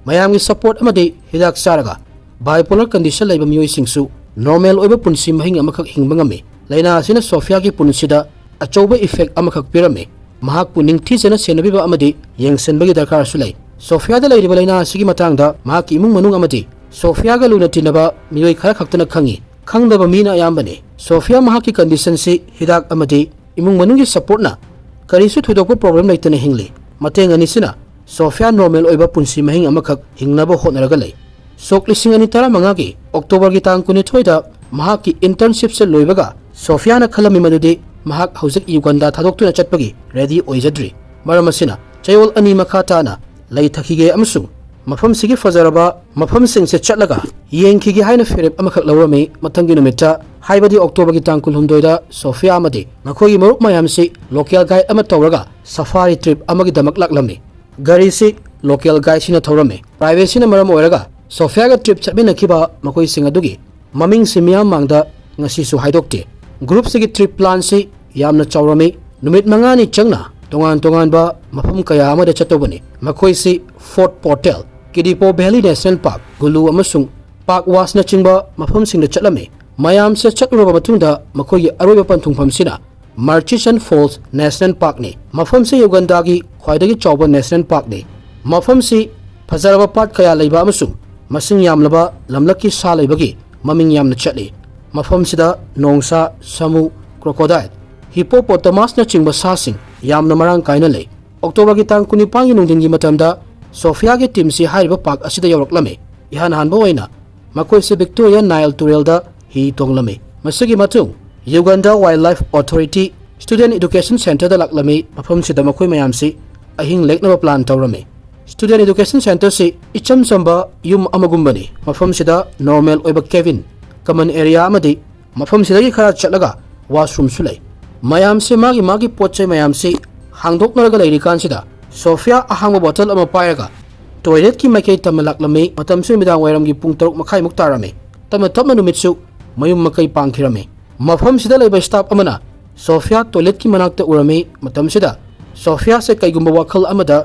ꯃꯌꯥꯝꯒꯤ ꯁꯄꯣꯔꯠ ꯑꯃꯗꯤ ꯍꯤꯗꯥꯛ ꯆꯥꯔꯒ bipolar condition ꯂꯩꯕ ꯃꯤꯑꯣꯏꯁꯤꯡꯁꯨ ꯅꯣꯔꯃꯦꯜ ꯑꯣꯏꯕ ꯄꯨꯟꯁꯤ ꯃꯍꯤꯡ ꯑꯃꯈꯛ ꯍꯤꯡꯕ ꯉꯝꯃꯤ꯫ ꯂꯥꯏꯅꯥ ꯑꯁꯤꯅ ꯁꯣꯐꯤꯌꯥꯒꯤ ꯄꯨꯟꯁꯤꯗ ꯑꯆꯧꯕ ꯏꯐꯦꯛ ꯑꯃꯈꯛ ꯄꯤꯔꯝꯃꯤ꯫ ꯃꯍꯥꯛꯄꯨ ꯅꯤꯡꯊꯤꯖꯅ ꯁꯦꯟꯅꯕꯤꯕ ꯑꯃꯗꯤ ꯌꯦꯡꯁꯤꯟꯕꯒꯤ ꯗꯔꯀꯥꯔꯁꯨ ꯂꯩ꯫ ꯁꯣꯐꯤꯌꯥꯗ ꯂꯩꯔꯤꯕ ꯂꯥꯏꯅꯥ ꯑꯁꯤꯒꯤ ꯃꯇꯥꯡꯗ ꯃꯍꯥꯛꯀꯤ ꯏꯃꯨꯡ ꯃꯅꯨꯡ ꯑꯃꯗꯤ ꯁꯣꯐꯤꯌꯥꯒ ꯂꯨꯅ ꯇꯤꯟꯅꯕ ꯃꯤꯑꯣꯏ ꯈꯔ ꯈꯛꯇꯅ ꯈꯪꯏ꯫ ꯈꯪꯗꯕ ꯃꯤꯅ ꯑꯌꯥꯝꯕꯅꯤ꯫ ꯁꯣꯐꯤꯌꯥ ꯃꯍꯥꯛꯀꯤ ꯀꯟꯗꯤꯁꯟꯁꯤ ꯍꯤꯗꯥꯛ ꯑꯃꯗꯤ ꯏꯃꯨꯡ ꯃꯅꯨꯡꯒꯤ ꯁꯄꯣꯔꯠꯅ ꯀꯔꯤꯁꯨ ꯊꯣꯏꯗꯣꯛꯄ ꯄ꯭ꯔꯣꯕ꯭ꯂꯦꯝ ꯂꯩꯇꯅ ꯍꯤꯡꯂꯤ꯫ ꯃꯇꯦꯡ ꯑꯅꯤꯁꯤꯅ ꯁꯣꯐꯤꯌꯥ ꯅꯣꯔꯃꯦꯜ ꯑꯣꯏꯕ ꯄꯨꯟꯁꯤ ꯃꯍꯤꯡ ꯑꯃꯈꯛ ꯍꯤꯡꯅꯕ ꯍꯣꯠꯅꯔꯒ ꯂꯩ꯫ ꯁꯣꯛ ꯂꯤꯁꯤꯡ ꯑꯅꯤ ꯇꯔꯥꯃꯉꯥꯒꯤ ꯑꯣꯛꯇꯣꯕꯔꯒꯤ ꯇꯥꯡ ꯀꯨꯟꯅꯤꯊꯣꯏꯗ ꯃꯍꯥꯛꯀꯤ internshipꯁꯦ ꯂꯣꯏꯕꯒ ꯁꯣꯐꯤꯌꯥꯅ ꯈꯜꯂꯝꯃꯤ ꯃꯗꯨꯗꯤ ꯃꯍꯥꯛ ꯍꯧꯖꯤꯛ ꯌꯨꯒꯟꯗꯥ ꯊꯥꯗꯣꯛꯇꯨꯅ ꯆꯠꯄꯒꯤ ꯔꯦꯗꯤ ꯑꯣꯏꯖꯗ꯭ꯔꯤ꯫ ꯃꯔꯝ ꯑꯁꯤꯅ ꯆꯌꯣꯜ ꯑꯅꯤ ꯃꯈꯥ ꯇꯥꯅ ꯂꯩꯊꯈꯤꯒꯦ ꯑꯃꯁꯨꯡ ꯃꯐꯝꯁꯤꯒꯤ ꯐꯖꯔꯕ ꯃꯐꯝꯁꯤꯡꯁꯦ ꯆꯠꯂꯒ ꯌꯦꯡꯈꯤꯒꯦ ꯍꯥꯏꯅ ꯐꯤꯔꯦꯞ ꯑꯃꯈꯛ ꯂꯧꯔꯝꯃꯤ꯫ ꯃꯊꯪꯒꯤ ꯅꯨꯃꯤꯠꯇ, ꯍꯥꯏꯕꯗꯤ ꯑꯣꯛꯇꯣꯕꯔꯒꯤ ꯇꯥꯡ ꯀꯨꯟꯍꯨꯝꯗꯣꯏꯗ, ꯁꯣꯐꯤꯌꯥ ꯑꯃꯗꯤ ꯃꯈꯣꯏꯒꯤ ꯃꯔꯨꯞ ꯃꯌꯥꯝꯁꯤ ꯂꯣꯀꯦꯜ ꯒꯥꯏꯗ ꯑꯃ ꯇꯧꯔꯒ ꯁꯐꯥꯔꯤ ꯇ꯭ꯔꯤꯞ ꯑꯃꯒꯤꯗꯃꯛ ꯂꯥꯛꯂꯝꯃꯤ꯫ ꯒꯥꯔꯤꯁꯤ ꯂꯣꯀꯦꯜ ꯒꯥꯏꯗꯁꯤꯅ ꯊꯧꯔꯝꯃꯤ꯫ ꯄ꯭ꯔꯥꯏꯚꯦꯁꯤꯅ ꯃꯔꯝ ꯑꯣꯏꯔꯒ ꯁꯣꯐꯤꯌꯥꯒ ꯇ꯭ꯔꯤꯞ ꯆꯠꯃꯤꯟꯅꯈꯤꯕ ꯃꯈꯣꯏꯁꯤꯡ ꯑꯗꯨꯒꯤ ꯃꯃꯤꯡꯁꯤ ꯃꯤꯌꯥꯝ ꯃꯥꯡꯗ ꯉꯁꯤꯁꯨ ꯍꯥꯏꯗꯣꯛꯇꯦ꯫ ꯒ꯭ꯔꯨꯞꯁꯤꯒꯤ ꯇ꯭ꯔꯤꯞ ꯄ꯭ꯂꯥꯟꯁꯤ ꯌꯥꯝꯅ ꯆꯥꯎꯔꯝꯃꯤ꯫ ꯅꯨꯃꯤꯠ ꯃꯉꯥꯅꯤ ꯆꯪꯅ ꯇꯣꯉꯥꯟ ꯇꯣꯉꯥꯟꯕ ꯃꯐꯝ ꯀꯌꯥ ꯑꯃꯗ ꯆꯠꯇꯧꯕꯅꯤ꯫ ꯃꯈꯣꯏꯁꯤ Fort Portal, Kidepo Valley National Park, Gulu ꯑꯃꯁꯨꯡ ꯄꯥꯛꯋꯥꯁꯅꯆꯤꯡꯕ ꯃꯐꯝꯁꯤꯡꯗ ꯆꯠꯂꯝꯃꯤ꯫ ꯃꯌꯥꯝꯁꯦ ꯆꯠꯂꯨꯔꯕ ꯃꯇꯨꯡꯗ ꯃꯈꯣꯏꯒꯤ ꯑꯔꯣꯏꯕ ꯄꯟꯊꯨꯡꯐꯝꯁꯤꯅ ꯃꯔꯆꯤꯁꯟ ꯐꯣꯜꯁ ꯅꯦꯁꯅꯦꯜ ꯄꯥꯔꯛꯅꯤ꯫ ꯃꯐꯝꯁꯤ ꯌꯨꯒꯟꯗꯥꯒꯤ ꯈ꯭ꯋꯥꯏꯗꯒꯤ ꯆꯥꯎꯕ ꯅꯦꯁꯅꯦꯜ ꯄꯥꯔꯛꯅꯤ꯫ ꯃꯐꯝꯁꯤ ꯐꯖꯔꯕ ꯄꯥꯠ ꯀꯌꯥ ꯂꯩꯕ ꯑꯃꯁꯨꯡ ꯃꯁꯤꯡ ꯌꯥꯝꯂꯕ ꯂꯝꯂꯛꯀꯤ ꯁꯥ ꯂꯩꯕꯒꯤ ꯃꯃꯤꯡ ꯌꯥꯝꯅ ꯆꯠꯂꯤ꯫ ꯃꯐꯝꯁꯤꯗ ꯅꯣꯡꯁꯥ, ꯁꯥꯃꯨ, crocodile, hippopotamusꯅꯆꯤꯡꯕ ꯁꯥꯁꯤꯡ ꯌꯥꯝꯅ ꯃꯔꯥꯡ ꯀꯥꯏꯅ ꯂꯩ꯫ ꯑꯣꯛꯇꯣꯕꯔꯒꯤ ꯇꯥꯡ ꯀꯨꯟꯅꯤꯄꯥꯟꯒꯤ ꯅꯨꯡꯊꯤꯟꯒꯤ ꯃꯇꯝꯗ ꯁꯣꯐꯤꯌꯥꯒꯤ ꯇꯤꯝꯁꯤ ꯍꯥꯏꯔꯤꯕ ꯄꯥꯔꯛ ꯑꯁꯤꯗ ꯌꯧꯔꯛꯂꯝꯃꯤ꯫ ꯏꯍꯥꯟ ꯍꯥꯟꯕ ꯑꯣꯏꯅ ꯃꯈꯣꯏꯁꯤ ꯚꯤꯛꯇꯣꯔꯤꯌꯥ ꯅꯥꯏꯜ ꯇꯨꯔꯦꯜꯗ ꯍꯤ ꯇꯣꯡꯂꯝꯃꯤ꯫ ꯃꯁꯤꯒꯤ ꯃꯇꯨꯡ Uganda Wildlife Authority student education ꯁꯦꯟꯇꯔꯗ ꯂꯥꯛꯂꯝꯃꯤ꯫ ꯃꯐꯝꯁꯤꯗ ꯃꯈꯣꯏ ꯃꯌꯥꯝꯁꯤ ꯑꯍꯤꯡ ꯂꯦꯛꯅꯕ ꯄ꯭ꯂꯥꯟ ꯇꯧꯔꯝꯃꯤ꯫ ꯁ꯭ꯇꯨꯗꯦꯟꯠ ꯑꯦꯗꯨꯀꯦꯁꯟ ꯁꯦꯟꯇꯔꯁꯤ ꯏꯆꯝ ꯆꯝꯕ ꯌꯨꯝ ꯑꯃꯒꯨꯝꯕꯅꯤ꯫ ꯃꯐꯝꯁꯤꯗ ꯅꯣꯔꯃꯦꯜ ꯑꯣꯏꯕ ꯀꯦꯕꯤꯟ, ꯀꯃꯟ ꯑꯦꯔꯤꯌꯥ ꯑꯃꯗꯤ ꯃꯐꯝꯁꯤꯗꯒꯤ ꯈꯔ ꯆꯠꯂꯒ ꯋꯥꯁꯔꯨꯝꯁꯨ ꯂꯩ꯫ ꯃꯌꯥꯝꯁꯦ ꯃꯥꯒꯤ ꯃꯥꯒꯤ ꯄꯣꯠ ꯆꯩ ꯃꯌꯥꯝꯁꯤ ꯍꯥꯡꯗꯣꯛꯅꯔꯒ ꯂꯩꯔꯤꯀꯥꯟꯁꯤꯗ ꯁꯣꯐꯤꯌꯥ ꯑꯍꯥꯡꯕ ꯕꯣꯇꯜ ꯑꯃ ꯄꯥꯏꯔꯒ ꯇꯣꯏꯂꯦꯠꯀꯤ ꯃꯥꯏꯀꯩ ꯇꯝꯅ ꯂꯥꯛꯂꯝꯃꯤ꯫ ꯃꯇꯝꯁꯤ ꯅꯨꯃꯤꯗꯥꯡ ꯋꯥꯏꯔꯝꯒꯤ ꯄꯨꯡ ꯇꯔꯨꯛ ꯃꯈꯥꯏꯃꯨꯛ ꯇꯥꯔꯝꯃꯤ꯫ ꯇꯞꯅ ꯇꯞꯅ ꯅꯨꯃꯤꯠꯁꯨ ꯃꯌꯨꯝ ꯃꯀꯩ ꯄꯥꯡꯈꯤꯔꯝꯃꯤ꯫ ꯃꯐꯝꯁꯤꯗ ꯂꯩꯕ ꯁ꯭ꯇꯥꯐ ꯑꯃꯅ ꯁꯣꯐꯤꯌꯥ ꯇꯣꯏꯂꯦꯠꯀꯤ ꯃꯅꯥꯛꯇ ꯎꯔꯝꯃꯤ꯫ ꯃꯇꯝꯁꯤꯗ ꯁꯣꯐꯤꯌꯥꯁꯦ ꯀꯩꯒꯨꯝꯕ ꯋꯥꯈꯜ ꯑꯃꯗ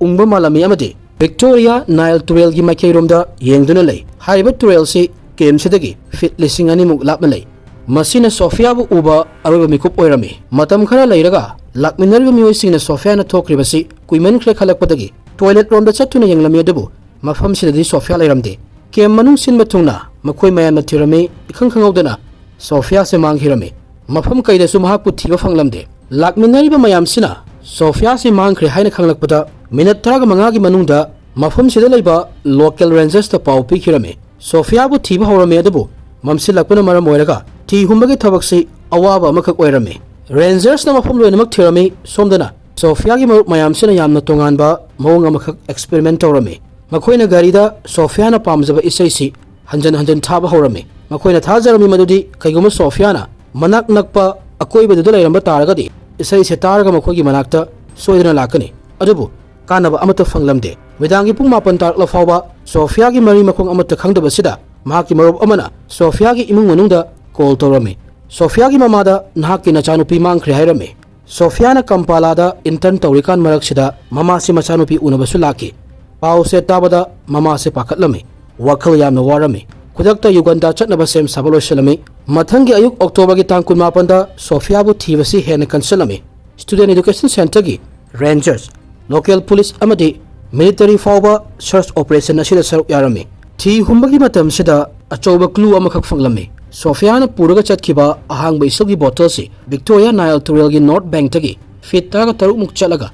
ꯎꯪꯕ ꯃꯥꯜꯂꯝꯃꯤ ꯑꯃꯗꯤ ꯚꯤꯛꯇꯣꯔꯤꯌꯥ ꯅꯥꯏꯜ ꯇꯨꯔꯦꯜꯒꯤ ꯃꯥꯏꯀꯩꯔꯣꯝꯗ ꯌꯦꯡꯗꯨꯅ ꯂꯩ꯫ ꯍꯥꯏꯔꯤꯕ ꯇꯨꯔꯦꯜꯁꯤ ꯀꯦꯝꯁꯤꯗꯒꯤ ꯐꯤꯠ ꯂꯤꯁꯤꯡ ꯑꯅꯤꯃꯨꯛ ꯂꯥꯞꯅ ꯂꯩ꯫ ꯃꯁꯤꯅ ꯁꯣꯐꯤꯌꯥꯕꯨ ꯎꯕ ꯑꯔꯣꯏꯕ ꯃꯤꯀꯨꯞ ꯑꯣꯏꯔꯝꯃꯤ꯫ ꯃꯇꯝ ꯈꯔ ꯂꯩꯔꯒ ꯂꯥꯛꯃꯤꯟꯅꯔꯤꯕ ꯃꯤꯑꯣꯏꯁꯤꯡꯅ ꯁꯣꯐꯤꯌꯥꯅ ꯊꯣꯛꯈ꯭ꯔꯤꯕꯁꯤ ꯀꯨꯏꯃꯟꯈ꯭ꯔꯦ ꯈꯜꯂꯛꯄꯗꯒꯤ ꯇꯣꯏꯂꯦꯠ ꯔꯣꯝꯗ ꯆꯠꯇꯨꯅ ꯌꯦꯡꯂꯝꯃꯤ, ꯑꯗꯨꯕꯨ ꯃꯐꯝꯁꯤꯗꯗꯤ ꯁꯣꯐꯤꯌꯥ ꯂꯩꯔꯝꯗꯦ꯫ ꯀꯦꯝ ꯃꯅꯨꯡ ꯁꯤꯟꯕ ꯊꯨꯡꯅ ꯃꯈꯣꯏ ꯃꯌꯥꯝꯅ ꯊꯤꯔꯝꯃꯤ꯫ ꯏꯈꯪ ꯈꯪꯍꯧꯗꯅ ꯁꯣꯐꯤꯌꯥꯁꯦ ꯃꯥꯡꯈꯤꯔꯝꯃꯤ꯫ ꯃꯐꯝ ꯀꯩꯗꯁꯨ ꯃꯍꯥꯛꯄꯨ ꯊꯤꯕ ꯐꯪꯂꯝꯗꯦ꯫ ꯂꯥꯛꯃꯤꯟꯅꯔꯤꯕ ꯃꯌꯥꯝꯁꯤꯅ ꯁꯣꯐꯤꯌꯥꯁꯦ ꯃꯥꯡꯈ꯭ꯔꯦ ꯍꯥꯏꯅ ꯈꯪꯂꯛꯄꯗ ꯃꯤꯅꯠ ꯇꯔꯥꯃꯉꯥꯒꯤ ꯃꯅꯨꯡꯗ ꯃꯐꯝꯁꯤꯗ ꯂꯩꯕ ꯂꯣꯀꯦꯜ ꯔꯦꯟꯖꯔꯁꯇ ꯄꯥꯎ ꯄꯤꯈꯤꯔꯝꯃꯤ꯫ ꯁꯣꯐꯤꯌꯥꯕꯨ ꯊꯤꯕ ꯍꯧꯔꯝꯃꯤ, ꯑꯗꯨꯕꯨ ꯃꯝꯁꯤꯜꯂꯛꯄꯅ ꯃꯔꯝ ꯑꯣꯏꯔꯒ ꯊꯤ ꯍꯨꯝꯕꯒꯤ ꯊꯕꯛꯁꯤ ꯑꯋꯥꯕ ꯑꯃꯈꯛ ꯑꯣꯏꯔꯝꯃꯤ꯫ ꯔꯦꯟꯖꯔꯁꯅ ꯃꯐꯝ ꯂꯣꯏꯅꯃꯛ ꯊꯤꯔꯝꯃꯤ꯫ ꯁꯣꯝꯗꯅ ꯁꯣꯐꯤꯌꯥꯒꯤ ꯃꯔꯨꯞ ꯃꯌꯥꯝꯁꯤꯅ ꯌꯥꯝꯅ ꯇꯣꯉꯥꯟꯕ ꯃꯑꯣꯡ ꯑꯃꯈꯛ ꯑꯦꯛꯁꯄꯦꯔꯤꯃꯦꯟ ꯇꯧꯔꯝꯃꯤ꯫ ꯃꯈꯣꯏꯅ ꯒꯥꯔꯤꯗ ꯁꯣꯐꯤꯌꯥꯅ ꯄꯥꯝꯖꯕ ꯏꯁꯩꯁꯤ ꯍꯟꯖꯟ ꯍꯟꯖꯟ ꯊꯥꯕ ꯍꯧꯔꯝꯃꯤ꯫ ꯃꯈꯣꯏꯅ ꯊꯥꯖꯔꯝꯃꯤ ꯃꯗꯨꯗꯤ ꯀꯩꯒꯨꯝꯕ ꯁꯣꯐꯤꯌꯥꯅ ꯃꯅꯥꯛ ꯅꯛꯄ ꯑꯀꯣꯏꯕꯗꯨꯗ ꯂꯩꯔꯝꯕ ꯇꯥꯔꯒꯗꯤ ꯏꯁꯩꯁꯦ ꯇꯥꯔꯒ ꯃꯈꯣꯏꯒꯤ ꯃꯅꯥꯛꯇ ꯁꯣꯏꯗꯅ ꯂꯥꯛꯀꯅꯤ꯫ ꯑꯗꯨꯕꯨ ꯀꯥꯟꯅꯕ ꯑꯃꯠꯇ ꯐꯪꯂꯝꯗꯦ꯫ ꯅꯨꯃꯤꯗꯥꯡꯒꯤ ꯄꯨꯡ ꯃꯥꯄꯟ ꯇꯥꯔꯛꯂ ꯐꯥꯎꯕ ꯁꯣꯐꯤꯌꯥꯒꯤ ꯃꯔꯤ ꯃꯈꯣꯡ ꯑꯃꯠꯇ ꯈꯪꯗꯕꯁꯤꯗ ꯃꯍꯥꯛꯀꯤ ꯃꯔꯨꯞ ꯑꯃꯅ ꯁꯣꯐꯤꯌꯥꯒꯤ ꯏꯃꯨꯡ ꯃꯅꯨꯡꯗ ꯀꯣꯜ ꯇꯧꯔꯝꯃꯤ꯫ ꯁꯣꯐꯤꯌꯥꯒꯤ ꯃꯃꯥꯗ ꯅꯍꯥꯛꯀꯤ ꯅꯆꯥꯅꯨꯄꯤ ꯃꯥꯡꯈ꯭ꯔꯦ ꯍꯥꯏꯔꯝꯃꯤ꯫ ꯁꯣꯐꯤꯌꯥꯅ ꯀꯝꯄꯥꯂꯥꯗ ꯏꯟꯇꯔꯟ ꯇꯧꯔꯤꯀꯥꯟ ꯃꯔꯛꯁꯤꯗ ꯃꯃꯥꯁꯤ ꯃꯆꯥꯅꯨꯄꯤ ꯎꯅꯕꯁꯨ ꯂꯥꯛꯈꯤ꯫ ꯄꯥꯎꯁꯦ ꯇꯥꯕꯗ ꯃꯃꯥꯁꯦ ꯄꯥꯈꯠꯂꯝꯃꯤ, ꯋꯥꯈꯜ ꯌꯥꯝꯅ ꯋꯥꯔꯝꯃꯤ꯫ ꯈꯨꯗꯛꯇ ꯌꯨꯒꯟꯗꯥ ꯆꯠꯅꯕ ꯁꯦꯝ ꯁꯥꯕ ꯂꯣꯏꯁꯤꯜꯂꯝꯃꯤ꯫ ꯃꯊꯪꯒꯤ ꯑꯌꯨꯛ ꯑꯣꯛꯇꯣꯕꯔꯒꯤ ꯇꯥꯡ ꯀꯨꯟꯃꯥꯄꯟꯗ ꯁꯣꯐꯤꯌꯥꯕꯨ ꯊꯤꯕꯁꯤ ꯍꯦꯟꯅ ꯀꯟꯁꯤꯜꯂꯝꯃꯤ꯫ ꯁ꯭ꯇꯨꯗꯦꯟꯠ ꯑꯦꯗꯨꯀꯦꯁꯟ ꯁꯦꯟꯇꯔꯒꯤ ꯔꯦꯟꯖꯔꯁ, ꯂꯣꯀꯦꯜ ꯄꯨꯂꯤꯁ ꯑꯃꯗꯤ ꯃꯤꯂꯤꯇꯔꯤ ꯐꯥꯎꯕ ꯁꯔꯆ ꯑꯣꯄꯔꯦꯁꯟ ꯑꯁꯤꯗ ꯁꯔꯨꯛ ꯌꯥꯔꯝꯃꯤ꯫ ꯊꯤ ꯍꯨꯝꯕꯒꯤ ꯃꯇꯝꯁꯤꯗ ꯑꯆꯧꯕ ꯀ꯭ꯂꯨ ꯑꯃꯈꯛ ꯐꯪꯂꯝꯃꯤ꯫ ꯁꯣꯐꯤꯌꯥꯅ ꯄꯨꯔꯒ ꯆꯠꯈꯤꯕ ꯑꯍꯥꯡꯕ ꯏꯁꯤꯡꯒꯤ ꯕꯣꯇꯜꯁꯤ ꯚꯤꯛꯇꯣꯔꯤꯌꯥ ꯅꯥꯏꯜ ꯇꯨꯔꯦꯜꯒꯤ ꯅꯣꯔꯠ ꯕꯦꯡꯛꯇꯒꯤ ꯐꯤꯠ ꯇꯔꯥꯒ ꯇꯔꯨꯛꯃꯨꯛ ꯆꯠꯂꯒ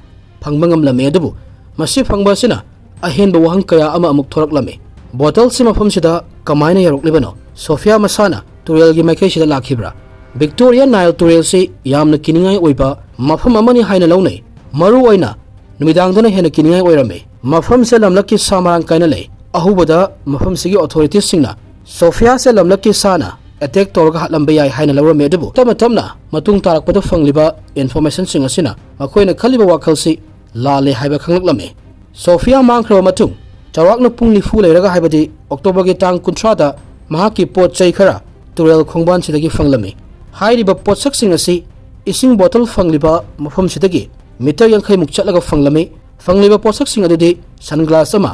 ꯐꯪꯕ ꯉꯝꯂꯝꯃꯤ꯫ ꯑꯗꯨꯕꯨ ꯃꯁꯤ ꯐꯪꯕ ꯑꯁꯤꯅ ꯑꯍꯦꯟꯕ ꯋꯥꯍꯪ ꯀꯌꯥ ꯑꯃ ꯑꯃꯨꯛ ꯊꯣꯔꯛꯂꯝꯃꯤ꯫ ꯕꯣꯇꯜꯁꯤ ꯃꯐꯝꯁꯤꯗ ꯀꯃꯥꯏꯅ ꯌꯧꯔꯛꯂꯤꯕꯅꯣ? ꯁꯣꯐꯤꯌꯥ ꯃꯁꯥꯅ ꯇꯨꯔꯦꯜꯒꯤ ꯃꯥꯏꯀꯩꯁꯤꯗ ꯂꯥꯛꯈꯤꯕ꯭ꯔꯥ? ꯚꯤꯛꯇꯣꯔꯤꯌꯥ ꯅꯥꯏꯜ ꯇꯨꯔꯦꯜꯁꯤ ꯌꯥꯝꯅ ꯀꯤꯅꯤꯡꯉꯥꯏ ꯑꯣꯏꯕ ꯃꯐꯝ ꯑꯃꯅꯤ ꯍꯥꯏꯅ ꯂꯧꯅꯩ꯫ ꯃꯔꯨ ꯑꯣꯏꯅ ꯅꯨꯃꯤꯗꯥꯡꯗꯅ ꯍꯦꯟꯅ ꯀꯤꯅꯤꯡꯉꯥꯏ ꯑꯣꯏꯔꯝꯃꯤ꯫ ꯃꯐꯝꯁꯦ ꯂꯝꯂꯛꯀꯤ ꯁꯥ ꯃꯔꯥꯡ ꯀꯥꯏꯅ ꯂꯩ꯫ ꯑꯍꯧꯕꯗ ꯃꯐꯝꯁꯤꯒꯤ ꯑꯣꯊꯣꯔꯤꯇꯤꯁꯁꯤꯡꯅ ꯁꯣꯐꯤꯌꯥꯁꯦ ꯂꯝꯂꯛꯀꯤ ꯁꯥꯅ ꯑꯦꯇꯦꯛ ꯇꯧꯔꯒ ꯍꯥꯠꯂꯝꯕ ꯌꯥꯏ ꯍꯥꯏꯅ ꯂꯧꯔꯝꯃꯤ꯫ ꯑꯗꯨꯕꯨ ꯇꯞꯅ ꯇꯞꯅ ꯃꯇꯨꯡ ꯇꯥꯔꯛꯄꯗ ꯐꯪꯂꯤꯕ ꯏꯟꯐꯣꯔꯃꯦꯁꯟꯁꯤꯡ ꯑꯁꯤꯅ ꯃꯈꯣꯏꯅ ꯈꯜꯂꯤꯕ ꯋꯥꯈꯜꯁꯤ ꯂꯥꯜꯂꯦ ꯍꯥꯏꯕ ꯈꯪꯂꯛꯂꯝꯃꯤ꯫ ꯁꯣꯐꯤꯌꯥ ꯃꯥꯡꯈ꯭ꯔꯕ ꯃꯇꯨꯡ ꯆꯥꯎꯔꯥꯛꯅ ꯄꯨꯡ ꯅꯤꯐꯨ ꯂꯩꯔꯒ, ꯍꯥꯏꯕꯗꯤ ꯑꯣꯛꯇꯣꯕꯔꯒꯤ ꯇꯥꯡ ꯀꯨꯟꯊ꯭ꯔꯥꯗ, ꯃꯍꯥꯛꯀꯤ ꯄꯣꯠ ꯆꯩ ꯈꯔ ꯇꯨꯔꯦꯜ ꯈꯣꯡꯕꯥꯟꯁꯤꯗꯒꯤ ꯐꯪꯂꯝꯃꯤ꯫ ꯍꯥꯏꯔꯤꯕ ꯄꯣꯠꯁꯛꯁꯤꯡ ꯑꯁꯤ ꯏꯁꯤꯡ ꯕꯣꯇꯜ ꯐꯪꯂꯤꯕ ꯃꯐꯝꯁꯤꯗꯒꯤ ꯃꯤꯇꯔ ꯌꯥꯡꯈꯩꯃꯨꯛ ꯆꯠꯂꯒ ꯐꯪꯂꯝꯃꯤ꯫ ꯐꯪꯂꯤꯕ ꯄꯣꯠꯁꯛꯁꯤꯡ ꯑꯗꯨꯗꯤ ꯁꯟꯒ꯭ꯂꯥꯁ ꯑꯃ,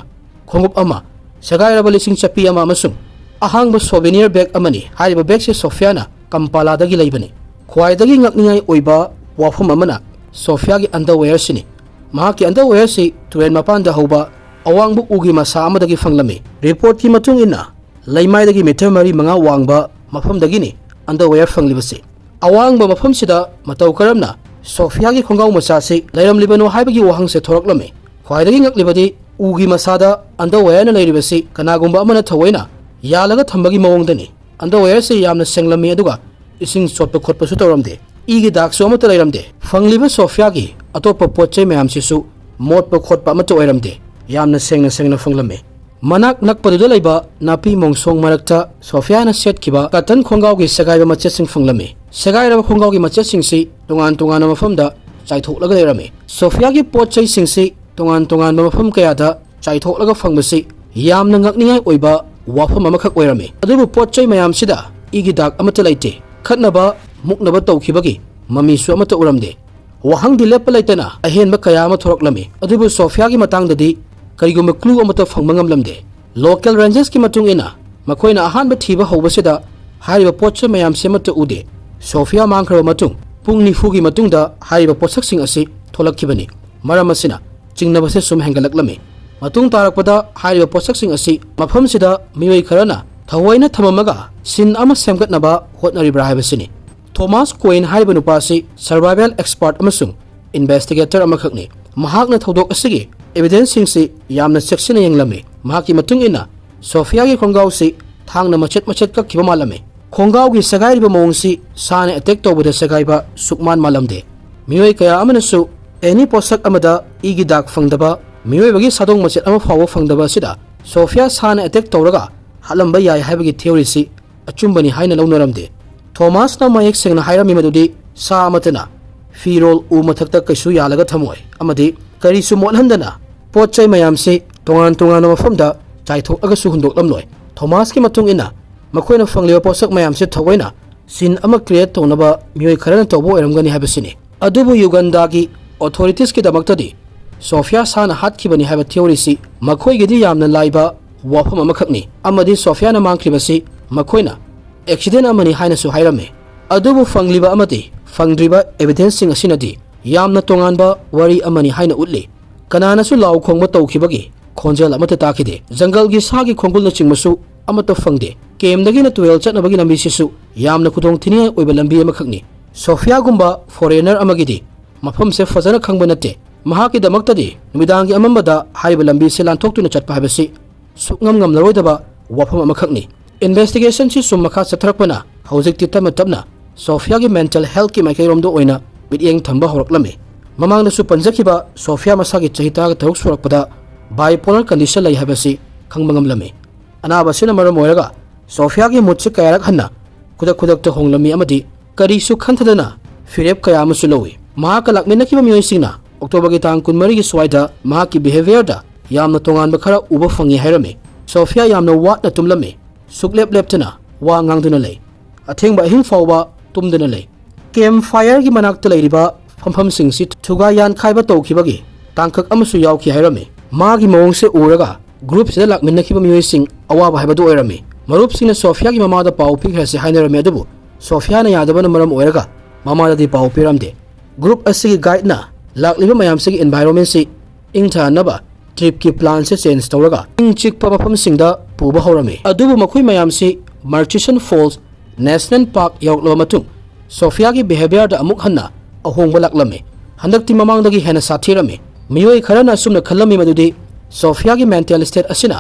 ꯈꯣꯡꯎꯞ ꯑꯃ, ꯁꯦꯒꯥꯏꯔꯕ ꯂꯤꯁꯤꯡ ꯆꯠꯄꯤ ꯑꯃ ꯑꯃꯁꯨꯡ ꯑꯍꯥꯡꯕ ꯁꯣꯚꯦꯅꯤꯌꯔ ꯕꯦꯒ ꯑꯃꯅꯤ꯫ ꯍꯥꯏꯔꯤꯕ ꯕꯦꯒꯁꯤ ꯁꯣꯐꯤꯌꯥꯅ ꯀꯝꯄꯥꯂꯥꯗꯒꯤ ꯂꯩꯕꯅꯤ꯫ ꯈ꯭ꯋꯥꯏꯗꯒꯤ ꯉꯛꯅꯤꯡꯉꯥꯏ ꯑꯣꯏꯕ ꯋꯥꯐꯝ ꯑꯃꯅ ꯁꯣꯐꯤꯌꯥꯒꯤ ꯑꯟꯗꯔꯋꯦꯌꯔꯁꯤꯅꯤ꯫ ꯃꯍꯥꯛꯀꯤ ꯑꯟꯗꯔꯋꯦꯌꯔꯁꯤ ꯇꯨꯔꯦꯜ ꯃꯄꯥꯟꯗ ꯍꯧꯕ ꯑꯋꯥꯡꯕ ꯎꯒꯤ ꯃꯁꯥ ꯑꯃꯗꯒꯤ ꯐꯪꯂꯝꯃꯤ꯫ ꯔꯤꯄꯣꯔꯠꯀꯤ ꯃꯇꯨꯡ ꯏꯟꯅ, ꯂꯩꯃꯥꯏꯗꯒꯤ ꯃꯤꯇꯔ ꯃꯔꯤ ꯃꯉꯥ ꯋꯥꯡꯕ ꯃꯐꯝꯗꯒꯤꯅꯤ ꯑꯟꯗꯔꯋꯦꯌꯔ ꯐꯪꯂꯤꯕꯁꯤ꯫ ꯑꯋꯥꯡꯕ ꯃꯐꯝꯁꯤꯗ ꯃꯇꯧ ꯀꯔꯝꯅ ꯁꯣꯐꯤꯌꯥꯒꯤ ꯈꯣꯡꯒ꯭ꯔꯥꯎ ꯃꯆꯥꯁꯤ ꯂꯩꯔꯝꯂꯤꯕꯅꯣ ꯍꯥꯏꯕꯒꯤ ꯋꯥꯍꯪꯁꯦ ꯊꯣꯔꯛꯂꯝꯃꯤ꯫ ꯈ꯭ꯋꯥꯏꯗꯒꯤ ꯉꯛꯂꯤꯕꯗꯤ ꯎꯒꯤ ꯃꯁꯥꯗ ꯑꯟꯗꯔꯋꯦꯌꯔꯅ ꯂꯩꯔꯤꯕꯁꯤ ꯀꯅꯥꯒꯨꯝꯕ ꯑꯃꯅ ꯊꯑꯣꯏꯅ ꯌꯥꯜꯂꯒ ꯊꯝꯕꯒꯤ ꯃꯑꯣꯡꯗꯅꯤ꯫ ꯑꯟꯗꯔꯋꯦꯌꯔꯁꯤ ꯌꯥꯝꯅ ꯁꯦꯡꯂꯝꯃꯤ, ꯑꯗꯨꯒ ꯏꯁꯤꯡ ꯆꯣꯠꯄ ꯈꯣꯠꯄꯁꯨ ꯇꯧꯔꯝꯗꯦ꯫ ꯏꯒꯤ ꯗꯥꯛꯁꯨ ꯑꯃꯠꯇ ꯂꯩꯔꯝꯗꯦ꯫ ꯐꯪꯂꯤꯕ ꯁꯣꯐꯤꯌꯥꯒꯤ ꯑꯇꯣꯞꯄ ꯄꯣꯠ ꯆꯩ ꯃꯌꯥꯝꯁꯤꯁꯨ ꯃꯣꯠꯄ ꯈꯣꯠꯄ ꯑꯃꯠꯇ ꯑꯣꯏꯔꯝꯗꯦ꯫ ꯌꯥꯝꯅ ꯁꯦꯡꯅ ꯁꯦꯡꯅ ꯐꯪꯂꯝꯃꯤ꯫ ꯃꯅꯥꯛ ꯅꯛꯄꯗꯨꯗ ꯂꯩꯕ ꯅꯥꯄꯤ ꯃꯣꯡꯁꯣꯡ ꯃꯔꯛꯇ ꯁꯣꯐꯤꯌꯥꯅ ꯁꯦꯠꯈꯤꯕ ꯀꯇꯟ ꯈꯣꯡꯒ꯭ꯔꯥꯎꯒꯤ ꯁꯦꯒꯥꯏꯕ ꯃꯆꯦꯠꯁꯤꯡ ꯐꯪꯂꯝꯃꯤ꯫ ꯁꯦꯒꯥꯏꯔꯕ ꯈꯣꯡꯒ꯭ꯔꯥꯎꯒꯤ ꯃꯆꯦꯠꯁꯤꯡꯁꯤ ꯇꯣꯉꯥꯟ ꯇꯣꯉꯥꯟꯕ ꯃꯐꯝꯗ ꯆꯥꯏꯊꯣꯛꯂꯒ ꯂꯩꯔꯝꯃꯤ꯫ ꯁꯣꯐꯤꯌꯥꯒꯤ ꯄꯣꯠ ꯆꯩꯁꯤꯡꯁꯤ ꯇꯣꯉꯥꯟ ꯇꯣꯉꯥꯟꯕ ꯃꯐꯝ ꯀꯌꯥꯗ ꯆꯥꯏꯊꯣꯛꯂꯒ ꯐꯪꯕꯁꯤ ꯌꯥꯝꯅ ꯉꯛꯅꯤꯡꯉꯥꯏ ꯑꯣꯏꯕ ꯋꯥꯐꯝ ꯑꯃꯈꯛ ꯑꯣꯏꯔꯝꯃꯤ꯫ ꯑꯗꯨꯕꯨ ꯄꯣꯠ ꯆꯩ ꯃꯌꯥꯝꯁꯤꯗ ꯏꯒꯤ ꯗꯥꯛ ꯑꯃꯠꯇ ꯂꯩꯇꯦ꯫ ꯈꯠꯅꯕ ꯃꯨꯛꯅꯕ ꯇꯧꯈꯤꯕꯒꯤ ꯃꯃꯤꯁꯨ ꯑꯃꯠꯇ ꯎꯔꯝꯗꯦ꯫ ꯋꯥꯍꯪꯗꯤ ꯂꯦꯞꯄ ꯂꯩꯇꯅ ꯑꯍꯦꯟꯕ ꯀꯌꯥ ꯑꯃ ꯊꯣꯔꯛꯂꯝꯃꯤ꯫ ꯑꯗꯨꯕꯨ ꯁꯣꯐꯤꯌꯥꯒꯤ ꯃꯇꯥꯡꯗꯗꯤ ꯀꯔꯤꯒꯨꯝꯕ ꯀ꯭ꯂꯨ ꯑꯃꯠꯇ ꯐꯪꯕ ꯉꯝꯂꯝꯗꯦ꯫ ꯂꯣꯀꯦꯜ ꯔꯦꯟꯖꯔꯁꯀꯤ ꯃꯇꯨꯡ ꯏꯟꯅ, ꯃꯈꯣꯏꯅ ꯑꯍꯥꯟꯕ ꯊꯤꯕ ꯍꯧꯕꯁꯤꯗ ꯍꯥꯏꯔꯤꯕ ꯄꯣꯠ ꯆꯩ ꯃꯌꯥꯝꯁꯤ ꯑꯃꯠꯇ ꯎꯗꯦ꯫ ꯁꯣꯐꯤꯌꯥ ꯃꯥꯡꯈ꯭ꯔꯕ ꯃꯇꯨꯡ ꯄꯨꯡ ꯅꯤꯐꯨꯒꯤ ꯃꯇꯨꯡꯗ ꯍꯥꯏꯔꯤꯕ ꯄꯣꯠꯁꯛꯁꯤꯡ ꯑꯁꯤ ꯊꯣꯛꯂꯛꯈꯤꯕꯅꯤ꯫ ꯃꯔꯝ ꯑꯁꯤꯅ, ꯆꯤꯡꯅꯕꯁꯦ ꯁꯨꯝ ꯍꯦꯟꯒꯠꯂꯛꯂꯝꯃꯤ꯫ ꯃꯇꯨꯡ ꯇꯥꯔꯛꯄꯗ ꯍꯥꯏꯔꯤꯕ ꯄꯣꯠꯁꯛꯁꯤꯡ ꯑꯁꯤ ꯃꯐꯝꯁꯤꯗ ꯃꯤꯑꯣꯏ ꯈꯔꯅ ꯊꯑꯣꯏꯅ ꯊꯝꯃꯝꯃꯒ ꯁꯤꯟ ꯑꯃ ꯁꯦꯝꯒꯠꯅꯕ ꯍꯣꯠꯅꯔꯤꯕ꯭ꯔꯥ ꯍꯥꯏꯕꯁꯤꯅꯤ꯫ ꯊꯣꯃꯥꯁ ꯀꯣꯏꯟ ꯍꯥꯏꯔꯤꯕ ꯅꯨꯄꯥ ꯑꯁꯤ survival expert ꯑꯃꯁꯨꯡ investigator ꯑꯃꯈꯛꯅꯤ꯫ ꯃꯍꯥꯛꯅ ꯊꯧꯗꯣꯛ ꯑꯁꯤꯒꯤ evidenceꯁꯤꯡꯁꯤ ꯌꯥꯝꯅ ꯆꯦꯛꯁꯤꯟꯅ ꯌꯦꯡꯂꯝꯃꯤ꯫ ꯃꯍꯥꯛꯀꯤ ꯃꯇꯨꯡ ꯏꯟꯅ, ꯁꯣꯐꯤꯌꯥꯒꯤ ꯈꯣꯡꯒ꯭ꯔꯥꯎꯁꯤ ꯊꯥꯡꯅ ꯃꯆꯦꯠ ꯃꯆꯦꯠ ꯀꯛꯈꯤꯕ ꯃꯥꯜꯂꯝꯃꯤ꯫ ꯈꯣꯡꯒ꯭ꯔꯥꯎꯒꯤ ꯁꯦꯒꯥꯏꯔꯤꯕ ꯃꯑꯣꯡꯁꯤ ꯁꯥꯅ attack ꯇꯧꯕꯗ ꯁꯦꯒꯥꯏꯕ ꯁꯨꯛꯃꯥꯟ ꯃꯥꯜꯂꯝꯗꯦ꯫ ꯃꯤꯑꯣꯏ ꯀꯌꯥ ꯑꯃꯅꯁꯨ ꯑꯦꯅꯤ ꯄꯣꯠꯁꯛ ꯑꯃꯗ ꯏꯒꯤ ꯗꯥꯛ ꯐꯪꯗꯕ, ꯃꯤꯑꯣꯏꯕꯒꯤ ꯁꯥꯗꯣꯡ ꯃꯆꯦꯠ ꯑꯃ ꯐꯥꯎꯕ ꯐꯪꯗꯕ ꯑꯁꯤꯗ ꯁꯣꯐꯤꯌꯥ ꯁꯥꯅ attack ꯇꯧꯔꯒ ꯍꯥꯠꯂꯝꯕ ꯌꯥꯏ ꯍꯥꯏꯕꯒꯤ theoryꯁꯤ ꯑꯆꯨꯝꯕꯅꯤ ꯍꯥꯏꯅ ꯂꯧꯅꯔꯝꯗꯦ꯫ ꯊꯣꯃꯥꯁꯅ ꯃꯌꯦꯛ ꯁꯦꯡꯅ ꯍꯥꯏꯔꯝꯃꯤ ꯃꯗꯨꯗꯤ ꯁꯥ ꯑꯃꯠꯇꯅ ꯐꯤꯔꯣꯜ ꯎ ꯃꯊꯛꯇ ꯀꯩꯁꯨ ꯌꯥꯜꯂꯒ ꯊꯝꯃꯣꯏ ꯑꯃꯗꯤ ꯀꯔꯤꯁꯨ ꯃꯣꯠꯍꯟꯗꯅ ꯄꯣꯠ ꯆꯩ ꯃꯌꯥꯝꯁꯤ ꯇꯣꯉꯥꯟ ꯇꯣꯉꯥꯟꯕ ꯃꯐꯝꯗ ꯆꯥꯏꯊꯣꯛꯂꯒꯁꯨ ꯍꯨꯟꯗꯣꯛꯂꯝꯂꯣꯏ꯫ ꯊꯣꯃꯥꯁꯀꯤ ꯃꯇꯨꯡ ꯏꯟꯅ, ꯃꯈꯣꯏꯅ ꯐꯪꯂꯤꯕ ꯄꯣꯠꯁꯛ ꯃꯌꯥꯝꯁꯤ ꯊꯑꯣꯏꯅ ꯁꯤꯟ ꯑꯃ create ꯇꯧꯅꯕ ꯃꯤꯑꯣꯏ ꯈꯔꯅ ꯇꯧꯕ ꯑꯣꯏꯔꯝꯒꯅꯤ ꯍꯥꯏꯕꯁꯤꯅꯤ꯫ ꯑꯗꯨꯕꯨ ꯌꯨꯒꯟꯗꯥꯒꯤ authoritiesꯀꯤꯗꯃꯛꯇꯗꯤ ꯁꯣꯐꯤꯌꯥ ꯁꯥꯅ ꯍꯥꯠꯈꯤꯕꯅꯤ ꯍꯥꯏꯕ theoryꯁꯤ ꯃꯈꯣꯏꯒꯤꯗꯤ ꯌꯥꯝꯅ ꯂꯥꯏꯕ ꯋꯥꯐꯝ ꯑꯃꯈꯛꯅꯤ ꯑꯃꯗꯤ ꯁꯣꯐꯤꯌꯥꯅ ꯃꯥꯡꯈꯤꯕꯁꯤ ꯃꯈꯣꯏꯅ accident ꯑꯃꯅꯤ ꯍꯥꯏꯅꯁꯨ ꯍꯥꯏꯔꯝꯃꯤ꯫ ꯑꯗꯨꯕꯨ ꯐꯪꯂꯤꯕ ꯑꯃꯗꯤ ꯐꯪꯗ꯭ꯔꯤꯕ evidenceꯁꯤꯡ ꯑꯁꯤꯅꯗꯤ ꯌꯥꯝꯅ ꯇꯣꯉꯥꯟꯕ ꯋꯥꯔꯤ ꯑꯃꯅꯤ ꯍꯥꯏꯅ ꯎꯠꯂꯤ꯫ ꯀꯅꯥꯅꯁꯨ ꯂꯥꯎ ꯈꯣꯡꯕ ꯇꯧꯈꯤꯕꯒꯤ ꯈꯣꯟꯖꯦꯜ ꯑꯃꯠꯇ ꯇꯥꯈꯤꯗꯦ꯫ ꯖꯪꯒꯜꯒꯤ ꯁꯥꯒꯤ ꯈꯣꯡꯒꯨꯜꯅꯆꯤꯡꯕꯁꯨ ꯑꯃꯠꯇ ꯐꯪꯗꯦ꯫ ꯀꯦꯝꯗꯒꯤꯅ ꯇꯨꯔꯦꯜ ꯆꯠꯅꯕꯒꯤ ꯂꯝꯕꯤꯁꯤꯁꯨ ꯌꯥꯝꯅ ꯈꯨꯗꯣꯡꯊꯤꯅꯤꯡꯉꯥꯏ ꯑꯣꯏꯕ ꯂꯝꯕꯤ ꯑꯃꯈꯛꯅꯤ꯫ ꯁꯣꯐꯤꯌꯥꯒꯨꯝꯕ foreigner ꯑꯃꯒꯤꯗꯤ ꯃꯐꯝꯁꯦ ꯐꯖꯅ ꯈꯪꯕ ꯅꯠꯇꯦ꯫ ꯃꯍꯥꯛꯀꯤꯗꯃꯛꯇꯗꯤ ꯅꯨꯃꯤꯗꯥꯡꯒꯤ ꯑꯃꯝꯕꯗ ꯍꯥꯏꯔꯤꯕ ꯂꯝꯕꯤꯁꯦ ꯂꯥꯟꯊꯣꯛꯇꯨꯅ ꯆꯠꯄ ꯍꯥꯏꯕꯁꯤ ꯁꯨꯛꯉꯝ ꯉꯝꯂꯔꯣꯏꯗꯕ ꯋꯥꯐꯝ ꯑꯃꯈꯛꯅꯤ꯫ Investigationꯁꯤ ꯁꯨꯝ ꯃꯈꯥ ꯆꯠꯊꯔꯛꯄꯅ ꯍꯧꯖꯤꯛꯇꯤ ꯇꯞꯅ ꯇꯞꯅ ꯁꯣꯐꯤꯌꯥꯒꯤ mental healthꯀꯤ ꯃꯥꯏꯀꯩꯔꯣꯝꯗ ꯑꯣꯏꯅ ꯃꯤꯠꯌꯦꯡ ꯊꯝꯕ ꯍꯧꯔꯛꯂꯝꯃꯤ꯫ ꯃꯃꯥꯡꯗꯁꯨ ꯄꯟꯖꯈꯤꯕ ꯁꯣꯐꯤꯌꯥ ꯃꯁꯥꯒꯤ ꯆꯍꯤ ꯇꯔꯥꯇꯔꯨꯛ ꯁꯨꯔꯛꯄꯗ bipolar condition ꯂꯩ ꯍꯥꯏꯕꯁꯤ ꯈꯪꯕ ꯉꯝꯂꯝꯃꯤ꯫ ꯑꯅꯥꯕ ꯑꯁꯤꯅ ꯃꯔꯝ ꯑꯣꯏꯔꯒ ꯁꯣꯐꯤꯌꯥꯒꯤ moodꯁꯤ ꯀꯌꯥꯔꯛ ꯍꯟꯅ ꯈꯨꯗꯛ ꯈꯨꯗꯛꯇ ꯍꯣꯡꯂꯝꯃꯤ ꯑꯃꯗꯤ ꯀꯔꯤꯁꯨ ꯈꯟꯊꯗꯅ ꯐꯤꯔꯦꯞ ꯀꯌꯥ ꯑꯃꯁꯨ ꯂꯧꯏ꯫ ꯃꯍꯥꯛꯀ ꯂꯥꯛꯃꯤꯟꯅꯈꯤꯕ ꯃꯤꯑꯣꯏꯁꯤꯡꯅ Octoberꯒꯤ ꯇꯥꯡ ꯀꯨꯟꯃꯔꯤꯒꯤ ꯁ꯭ꯋꯥꯏꯗ ꯃꯍꯥꯛꯀꯤ behaviourꯗ ꯌꯥꯝꯅ ꯇꯣꯉꯥꯟꯕ ꯈꯔ ꯎꯕ ꯐꯪꯉꯤ ꯍꯥꯏꯔꯝꯃꯤ꯫ ꯁꯣꯐꯤꯌꯥ ꯌꯥꯝꯅ ꯋꯥꯠꯅ ꯇꯨꯝꯂꯝꯃꯤ꯫ ꯁꯨꯛꯂꯦꯞ ꯂꯦꯞꯇꯅ ꯋꯥ ꯉꯥꯡꯗꯨꯅ ꯂꯩ꯫ ꯑꯊꯦꯡꯕ ꯑꯍꯤꯡ ꯐꯥꯎꯕ ꯇꯨꯝꯗꯅ ꯂꯩ꯫ Campfireꯒꯤ ꯃꯅꯥꯛꯇ ꯂꯩꯔꯤꯕ ꯐꯝꯐꯝꯁꯤꯡꯁꯤ ꯊꯨꯒꯥꯏ ꯌꯥꯟꯈꯥꯏꯕ ꯇꯧꯈꯤꯕꯒꯤ ꯇꯥꯡꯀꯛ ꯑꯃꯁꯨ ꯌꯥꯎꯈꯤ ꯍꯥꯏꯔꯝꯃꯤ꯫ ꯃꯥꯒꯤ ꯃꯑꯣꯡꯁꯦ ꯎꯔꯒ groupꯁꯤꯗ ꯂꯥꯛꯃꯤꯟꯅꯈꯤꯕ ꯃꯤꯑꯣꯏꯁꯤꯡ ꯑꯋꯥꯕ ꯍꯥꯏꯕꯗꯨ ꯑꯣꯏꯔꯝꯃꯤ꯫ ꯃꯔꯨꯞꯁꯤꯡꯅ ꯁꯣꯐꯤꯌꯥꯒꯤ ꯃꯃꯥꯗ ꯄꯥꯎ ꯄꯤꯈ꯭ꯔꯁꯤ ꯍꯥꯏꯅꯔꯝꯃꯤ, ꯑꯗꯨꯕꯨ ꯁꯣꯐꯤꯌꯥꯅ ꯌꯥꯗꯕꯅ ꯃꯔꯝ ꯑꯣꯏꯔꯒ ꯃꯃꯥꯗꯗꯤ ꯄꯥꯎ ꯄꯤꯔꯝꯗꯦ꯫ Group ꯑꯁꯤꯒꯤ guideꯅ ꯂꯥꯛꯂꯤꯕ ꯃꯌꯥꯝꯁꯤꯒꯤ environmentꯁꯤ ꯏꯪꯊꯍꯟꯅꯕ ꯇ꯭ꯔꯤꯞꯀꯤ ꯄ꯭ꯂꯥꯟꯁꯦ ꯆꯦꯟꯖ ꯇꯧꯔꯒ ꯏꯪ ꯆꯤꯛꯄ ꯃꯐꯝꯁꯤꯡꯗ ꯄꯨꯕ ꯍꯧꯔꯝꯃꯤ꯫ ꯑꯗꯨꯕꯨ ꯃꯈꯣꯏ ꯃꯌꯥꯝꯁꯤ ꯃꯔꯆꯤꯁꯟ ꯐꯣꯜꯁ ꯅꯦꯁꯅꯦꯜ ꯄꯥꯔꯛ ꯌꯧꯔꯛꯂꯕ ꯃꯇꯨꯡ ꯁꯣꯐꯤꯌꯥꯒꯤ ꯕꯤꯍꯦꯕꯤꯌꯔꯗ ꯑꯃꯨꯛ ꯍꯟꯅ ꯑꯍꯣꯡꯕ ꯂꯥꯛꯂꯝꯃꯤ꯫ ꯍꯟꯗꯛꯇꯤ ꯃꯃꯥꯡꯗꯒꯤ ꯍꯦꯟꯅ ꯁꯥꯊꯤꯔꯝꯃꯤ꯫ ꯃꯤꯑꯣꯏ ꯈꯔꯅ ꯑꯁꯨꯝꯅ ꯈꯜꯂꯝꯃꯤ ꯃꯗꯨꯗꯤ ꯁꯣꯐꯤꯌꯥꯒꯤ ꯃꯦꯟꯇꯦꯜ ꯁ꯭ꯇꯦꯠ ꯑꯁꯤꯅ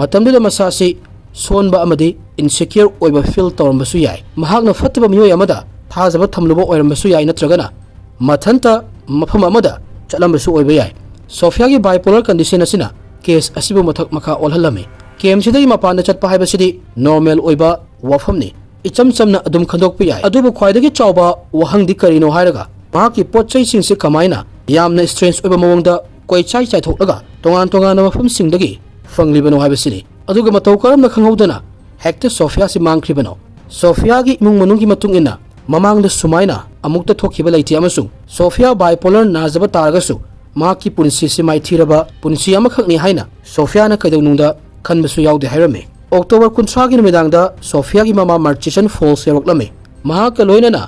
ꯃꯇꯝꯗꯨꯗ ꯃꯁꯥꯁꯤ ꯁꯣꯟꯕ ꯑꯃꯗꯤ ꯏꯟꯁꯦꯀ꯭ꯌꯣꯔ ꯑꯣꯏꯕ ꯐꯤꯜ ꯇꯧꯔꯝꯕꯁꯨ ꯌꯥꯏ꯫ ꯃꯍꯥꯛꯅ ꯐꯠꯇꯕ ꯃꯤꯑꯣꯏ ꯑꯃꯗ ꯊꯥꯖꯕ ꯊꯝꯂꯨꯕ ꯑꯣꯏꯔꯝꯕꯁꯨ ꯌꯥꯏ, ꯅꯠꯇ꯭ꯔꯒꯅ ꯃꯊꯟꯇ ꯃꯐꯝ ꯑꯃꯗ ꯆꯠꯂꯝꯕꯁꯨ ꯑꯣꯏꯕ ꯌꯥꯏ꯫ ꯁꯣꯐꯤꯌꯥꯒꯤ ꯕꯥꯏꯄꯣꯂꯔ ꯀꯟꯗꯤꯁꯟ ꯑꯁꯤꯅ ꯀꯦꯁ ꯑꯁꯤꯕꯨ ꯃꯊꯛ ꯃꯈꯥ ꯑꯣꯜꯍꯜꯂꯝꯃꯤ꯫ ꯀꯦꯝꯁꯤꯗꯒꯤ ꯃꯄꯥꯟꯗ ꯆꯠꯄ ꯍꯥꯏꯕꯁꯤꯗꯤ ꯅꯣꯔꯃꯦꯜ ꯑꯣꯏꯕ ꯋꯥꯐꯝꯅꯤ, ꯏꯆꯝ ꯆꯝꯅ ꯑꯗꯨꯝ ꯈꯟꯗꯣꯛꯄ ꯌꯥꯏ꯫ ꯑꯗꯨꯕꯨ ꯈ꯭ꯋꯥꯏꯗꯒꯤ ꯆꯥꯎꯕ ꯋꯥꯍꯪꯗꯤ ꯀꯔꯤꯅꯣ ꯍꯥꯏꯔꯒ, ꯃꯍꯥꯛꯀꯤ ꯄꯣꯠ ꯆꯩꯁꯤꯡꯁꯤ ꯀꯃꯥꯏꯅ ꯌꯥꯝꯅ ꯁ꯭ꯇ꯭ꯔꯦꯟꯖ ꯑꯣꯏꯕ ꯃꯑꯣꯡꯗ ꯀꯣꯏꯆꯥꯏ ꯆꯥꯏꯊꯣꯛꯂꯒ ꯇꯣꯉꯥꯟ ꯇꯣꯉꯥꯟꯕ ꯃꯐꯝꯁꯤꯡꯗꯒꯤ ꯐꯪꯂꯤꯕꯅꯣ ꯍꯥꯏꯕꯁꯤꯅꯤ꯫ ꯑꯗꯨꯒ ꯃꯇꯧ ꯀꯔꯝꯅ ꯈꯪꯍꯧꯗꯅ ꯍꯦꯛꯇ ꯁꯣꯐꯤꯌꯥꯁꯤ ꯃꯥꯡꯈ꯭ꯔꯤꯕꯅꯣ? ꯁꯣꯐꯤꯌꯥꯒꯤ ꯏꯃꯨꯡ ꯃꯅꯨꯡꯒꯤ ꯃꯇꯨꯡ ꯏꯟꯅ, ꯃꯃꯥꯡꯗ ꯁꯨꯃꯥꯏꯅ ꯑꯃꯨꯛꯇ ꯊꯣꯛꯈꯤꯕ ꯂꯩꯇꯦ, ꯑꯃꯁꯨꯡ ꯁꯣꯐꯤꯌꯥ ꯕꯥꯏꯄꯣꯂꯔ ꯅꯥꯖꯕ ꯇꯥꯔꯒꯁꯨ ꯃꯍꯥꯛꯀꯤ ꯄꯨꯟꯁꯤꯁꯤ ꯃꯥꯏꯊꯤꯔꯕ ꯄꯨꯟꯁꯤ ꯑꯃꯈꯛꯅꯤ ꯍꯥꯏꯅ ꯁꯣꯐꯤꯌꯥꯅ ꯀꯩꯗꯧꯅꯨꯡꯗ ꯈꯟꯕꯁꯨ ꯌꯥꯎꯗꯦ ꯍꯥꯏꯔꯝꯃꯤ꯫ ꯑꯣꯛꯇꯣꯕꯔ ꯀꯨꯟꯊ꯭ꯔꯥꯒꯤ ꯅꯨꯃꯤꯗꯥꯡꯗ ꯁꯣꯐꯤꯌꯥꯒꯤ ꯃꯃꯥ ꯃꯔꯆꯤꯁꯟ ꯐꯣꯜꯁ ꯌꯧꯔꯛꯂꯝꯃꯤ꯫ ꯃꯍꯥꯛꯀ ꯂꯣꯏꯅꯅ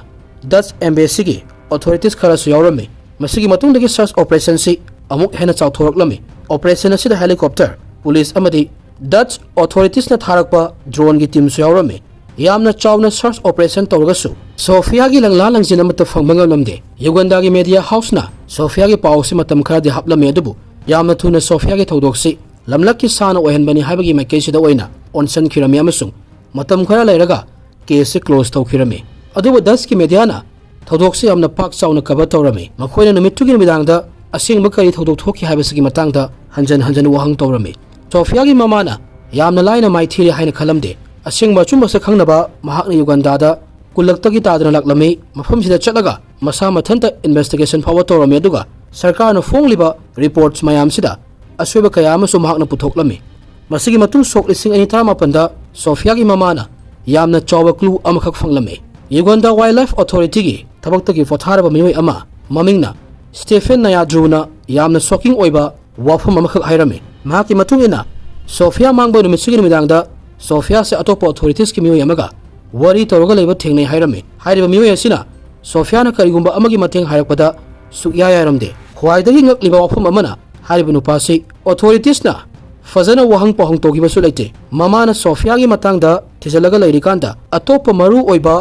ꯗꯆ ꯑꯦꯝꯕꯦꯁꯤꯒꯤ ꯑꯣꯊꯣꯔꯤꯇꯤꯁ ꯈꯔꯁꯨ ꯌꯥꯎꯔꯝꯃꯤ꯫ ꯃꯁꯤꯒꯤ ꯃꯇꯨꯡꯗꯒꯤ ꯁꯔꯆ ꯑꯣꯄꯔꯦꯁꯟꯁꯤ ꯑꯃꯨꯛ ꯍꯦꯟꯅ ꯆꯥꯎꯊꯣꯔꯛꯂꯝꯃꯤ꯫ ꯑꯣꯄꯔꯦꯁꯟ ꯑꯁꯤꯗ ꯍꯦꯂꯤꯀꯣꯞꯇꯔ, ꯄꯨꯂꯤꯁ ꯑꯃꯗꯤ ꯗꯆ ꯑꯣꯊꯣꯔꯤꯇꯤꯁꯅ ꯊꯥꯔꯛꯄ ꯗ꯭ꯔꯣꯟꯒꯤ ꯇꯤꯝꯁꯨ ꯌꯥꯎꯔꯝꯃꯤ꯫ ꯌꯥꯝꯅ ꯆꯥꯎꯅ ꯁꯔꯆ ꯑꯣꯄꯔꯦꯁꯟ ꯇꯧꯔꯒꯁꯨ ꯁꯣꯐꯤꯌꯥꯒꯤ ꯂꯪꯂꯥ ꯂꯪꯖꯤꯟ ꯑꯃꯠꯇ ꯐꯪꯕ ꯉꯝꯂꯝꯗꯦ꯫ ꯌꯨꯒꯟꯗꯥꯒꯤ ꯃꯦꯗꯤꯌꯥ ꯍꯥꯎꯁꯅ ꯁꯣꯐꯤꯌꯥꯒꯤ ꯄꯥꯎ ꯑꯁꯤ ꯃꯇꯝ ꯈꯔꯗꯤ ꯍꯥꯞꯂꯝꯃꯤ, ꯑꯗꯨꯕꯨ ꯌꯥꯝꯅ ꯊꯨꯅ ꯁꯣꯐꯤꯌꯥꯒꯤ ꯊꯧꯗꯣꯛꯁꯤ ꯂꯝꯂꯛꯀꯤ ꯁꯥꯅ ꯑꯣꯏꯍꯟꯕꯅꯤ ꯍꯥꯏꯕꯒꯤ ꯃꯥꯏꯀꯩꯁꯤꯗ ꯑꯣꯏꯅ ꯑꯣꯟꯁꯤꯟꯈꯤꯔꯝꯃꯤ ꯑꯃꯁꯨꯡ ꯃꯇꯝ ꯈꯔ ꯂꯩꯔꯒ ꯀꯦꯁꯁꯤ ꯀ꯭ꯂꯣꯖ ꯇꯧꯈꯤꯔꯝꯃꯤ꯫ ꯑꯗꯨꯕꯨ ꯗꯆꯀꯤ ꯃꯦꯗꯤꯌꯥꯅ ꯊꯧꯗꯣꯛꯁꯤ ꯌꯥꯝꯅ ꯄꯥꯛ ꯆꯥꯎꯅ ꯀꯚꯔ ꯇꯧꯔꯝꯃꯤ꯫ ꯃꯈꯣꯏꯅ ꯅꯨꯃꯤꯠꯇꯨꯒꯤ ꯅꯨꯃꯤꯗꯥꯡꯗ ꯑꯁꯦꯡꯕ ꯀꯔꯤ ꯊꯧꯗꯣꯛ ꯊꯣꯛꯈꯤ ꯍꯥꯏꯕꯁꯤꯒꯤ ꯃꯇꯥꯡꯗ ꯍꯟꯖꯟ ꯍꯟꯖꯟ ꯋꯥꯍꯪ ꯇꯧꯔꯝꯃꯤ꯫ ꯁꯣꯐꯤꯌꯥꯒꯤ ꯃꯃꯥꯅ ꯌꯥꯝꯅ ꯂꯥꯏꯅ ꯃꯥꯏꯊꯤꯔꯦ ꯍꯥꯏꯅ ꯈꯜꯂꯝꯗꯦ꯫ ꯑꯁꯦꯡꯕ ꯑꯆꯨꯝꯕꯁꯦ ꯈꯪꯅꯕ ꯃꯍꯥꯛꯅ ꯌꯨꯒꯟꯗꯥꯗ ꯀꯨꯜꯂꯛꯇꯒꯤ ꯇꯥꯗꯅ ꯂꯥꯛꯂꯝꯃꯤ꯫ ꯃꯐꯝꯁꯤꯗ ꯆꯠꯂꯒ ꯃꯁꯥ ꯃꯊꯟꯇ ꯏꯟꯚꯦꯁꯇꯤꯒꯦꯁꯟ ꯐꯥꯎꯕ ꯇꯧꯔꯝꯃꯤ, ꯑꯗꯨꯒ ꯁꯔꯀꯥꯔꯅ ꯐꯣꯡꯂꯤꯕ ꯔꯤꯄꯣꯔꯠꯁ ꯃꯌꯥꯝꯁꯤꯗ ꯑꯁꯣꯏꯕ ꯀꯌꯥ ꯑꯃꯁꯨ ꯃꯍꯥꯛꯅ ꯄꯨꯊꯣꯛꯂꯝꯃꯤ꯫ ꯃꯁꯤꯒꯤ ꯃꯇꯨꯡ ꯁꯣꯛ ꯂꯤꯁꯤꯡ ꯑꯅꯤ ꯇꯔꯥꯃꯥꯄꯟꯗ ꯁꯣꯐꯤꯌꯥꯒꯤ ꯃꯃꯥꯅ ꯌꯥꯝꯅ ꯆꯥꯎꯕ ꯀ꯭ꯂꯨ ꯑꯃꯈꯛ ꯐꯪꯂꯝꯃꯤ꯫ ꯌꯨꯒꯟꯗꯥ ꯋꯥꯏꯜꯗ ꯂꯥꯏꯐ ꯑꯣꯊꯣꯔꯤꯇꯤꯒꯤ ꯊꯕꯛꯇꯒꯤ ꯄꯣꯊꯥꯔꯕ ꯃꯤꯑꯣꯏ ꯑꯃ, ꯃꯃꯤꯡꯅ ꯁ꯭ꯇꯦꯐꯦꯟ ꯅꯌꯥꯗ꯭ꯔꯨꯅ ꯌꯥꯝꯅ ꯁꯣꯀꯤꯡ ꯑꯣꯏꯕ ꯋꯥꯐꯝ ꯑꯃꯈꯛ ꯍꯥꯏꯔꯝꯃꯤ꯫ ꯃꯍꯥꯛꯀꯤ ꯃꯇꯨꯡ ꯏꯟꯅ, ꯁꯣꯐꯤꯌꯥ ꯃꯥꯡꯕ ꯅꯨꯃꯤꯠꯁꯤꯒꯤ ꯅꯨꯃꯤꯗꯥꯡꯗ ꯁꯣꯐꯤꯌꯥꯁꯦ ꯑꯇꯣꯞꯄ ꯑꯣꯊꯣꯔꯤꯇꯤꯁꯀꯤ ꯃꯤꯑꯣꯏ ꯑꯃꯒ ꯋꯥꯔꯤ ꯇꯧꯔꯒ ꯂꯩꯕ ꯊꯦꯡꯅꯩ ꯍꯥꯏꯔꯝꯃꯤ꯫ ꯍꯥꯏꯔꯤꯕ ꯃꯤꯑꯣꯏ ꯑꯁꯤꯅ ꯁꯣꯐꯤꯌꯥꯅ ꯀꯔꯤꯒꯨꯝꯕ ꯑꯃꯒꯤ ꯃꯇꯦꯡ ꯍꯥꯏꯔꯛꯄꯗ ꯁꯨꯛꯌꯥ ꯌꯥꯔꯝꯗꯦ꯫ ꯈ꯭ꯋꯥꯏꯗꯒꯤ ꯉꯛꯂꯤꯕ ꯋꯥꯐꯝ ꯑꯃꯅ, ꯍꯥꯏꯔꯤꯕ ꯅꯨꯄꯥꯁꯤ ꯑꯣꯊꯣꯔꯤꯇꯤꯁꯅ ꯐꯖꯅ ꯋꯥꯍꯪ ꯄꯥꯎꯍꯪ ꯇꯧꯈꯤꯕꯁꯨ ꯂꯩꯇꯦ꯫ ꯃꯃꯥꯅ ꯁꯣꯐꯤꯌꯥꯒꯤ ꯃꯇꯥꯡꯗ ꯊꯤꯖꯤꯜꯂꯒ ꯂꯩꯔꯤꯀꯥꯟꯗ ꯑꯇꯣꯞꯄ ꯃꯔꯨ ꯑꯣꯏꯕ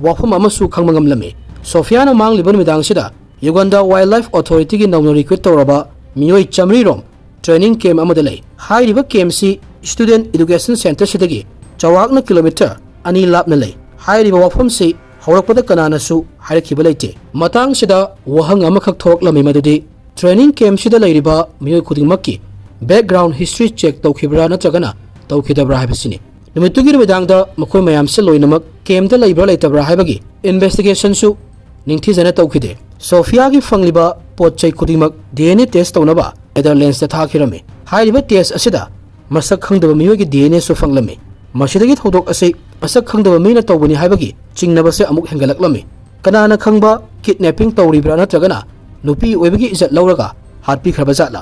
ꯋꯥꯐꯝ ꯑꯃꯁꯨ ꯈꯪꯕ ꯉꯝꯂꯝꯃꯤ꯫ ꯁꯣꯐꯤꯌꯥꯅ ꯃꯥꯡꯂꯤꯕ ꯅꯨꯃꯤꯗꯥꯡꯁꯤꯗ ꯌꯨꯒꯟꯗꯥ ꯋꯥꯏꯜ ꯂꯥꯏꯐ ꯑꯣꯊꯣꯔꯤꯇꯤꯒꯤ ꯅꯧꯅ ꯔꯤꯀ꯭ꯔꯨꯠ ꯇꯧꯔꯕ ꯃꯤꯑꯣꯏ ꯆꯥꯃꯔꯤ ꯔꯣꯝ ꯇ꯭ꯔꯦꯅꯤꯡ ꯀꯦꯝꯞ ꯑꯃꯗ ꯂꯩ꯫ ꯍꯥꯏꯔꯤꯕ ꯀꯦꯝꯞꯁꯤ ꯁ꯭ꯇꯨꯗꯦꯟꯠ ꯏꯗꯨꯀꯦꯁꯟ ꯁꯦꯟꯇꯔꯁꯤꯗꯒꯤ ꯆꯥꯎꯔꯥꯛꯅ ꯀꯤꯂꯣꯃꯤꯇꯔ ꯑꯅꯤ ꯂꯥꯞꯅ ꯂꯩ꯫ ꯍꯥꯏꯔꯤꯕ ꯋꯥꯐꯝꯁꯤ ꯍꯧꯔꯛꯄꯗ ꯀꯅꯥꯅꯁꯨ ꯍꯥꯏꯔꯛꯈꯤꯕ ꯂꯩꯇꯦ꯫ ꯃꯇꯥꯡꯁꯤꯗ ꯋꯥꯍꯪ ꯑꯃꯈꯛ ꯊꯣꯛꯂꯛꯂꯝꯃꯤ, ꯃꯗꯨꯗꯤ ꯇ꯭ꯔꯦꯅꯤꯡ ꯀꯦꯝꯞꯁꯤꯗ ꯂꯩꯔꯤꯕ ꯃꯤꯑꯣꯏ ꯈꯨꯗꯤꯡꯃꯛꯀꯤ ꯕꯦꯛꯒ꯭ꯔꯥꯎꯟ ꯍꯤꯁꯇ꯭ꯔꯤ ꯆꯦꯛ ꯇꯧꯈꯤꯕ꯭ꯔꯥ ꯅꯠꯇ꯭ꯔꯒꯅ ꯇꯧꯈꯤꯗꯕ꯭ꯔꯥ ꯍꯥꯏꯕꯁꯤꯅꯤ꯫ ꯅꯨꯃꯤꯠꯇꯨꯒꯤ ꯅꯨꯃꯤꯗꯥꯡꯗ ꯃꯈꯣꯏ ꯃꯌꯥꯝꯁꯦ ꯂꯣꯏꯅꯃꯛ ꯀꯦꯝꯞꯇ ꯂꯩꯕ꯭ꯔꯥ ꯂꯩꯇꯕ꯭ꯔꯥ ꯍꯥꯏꯕꯒꯤ ꯏꯟꯚꯦꯁꯇꯤꯒꯦꯁꯟꯁꯨ ꯅꯤꯡꯊꯤꯖꯅ ꯇꯧꯈꯤꯗꯦ꯫ ꯁꯣꯐꯤꯌꯥꯒꯤ ꯐꯪꯂꯤꯕ ꯄꯣꯠ ꯆꯩ ꯈꯨꯗꯤꯡꯃꯛ ꯗꯤ ꯑꯦꯟ ꯑꯦ ꯇꯦꯁ ꯇꯧꯅꯕ ꯅꯦꯗꯔꯂꯦꯟꯁꯇ ꯊꯥꯈꯤꯔꯝꯃꯤ꯫ ꯍꯥꯏꯔꯤꯕ ꯇꯦꯁ ꯑꯁꯤꯗ ꯃꯁꯛ ꯈꯪꯗꯕ ꯃꯤꯑꯣꯏꯒꯤ ꯗꯤ ꯑꯦꯟ ꯑꯦꯁꯨ ꯐꯪꯂꯝꯃꯤ꯫ ꯃꯁꯤꯗꯒꯤ ꯊꯧꯗꯣꯛ ꯑꯁꯤ ꯃꯁꯛ ꯈꯪꯗꯕ ꯃꯤꯅ ꯇꯧꯕꯅꯤ ꯍꯥꯏꯕꯒꯤ ꯆꯤꯡꯅꯕꯁꯦ ꯑꯃꯨꯛ ꯍꯦꯟꯒꯠꯂꯛꯂꯝꯃꯤ꯫ ꯀꯅꯥꯅ ꯈꯪꯕ, ꯀꯤꯗꯅꯦꯄꯤꯡ ꯇꯧꯔꯤꯕ꯭ꯔꯥ ꯅꯠꯇ꯭ꯔꯒꯅ ꯅꯨꯄꯤ ꯑꯣꯏꯕꯒꯤ ꯏꯖꯠ ꯂꯧꯔꯒ ꯍꯥꯠꯄꯤꯈ꯭ꯔꯕ ꯖꯥꯠꯂꯥ?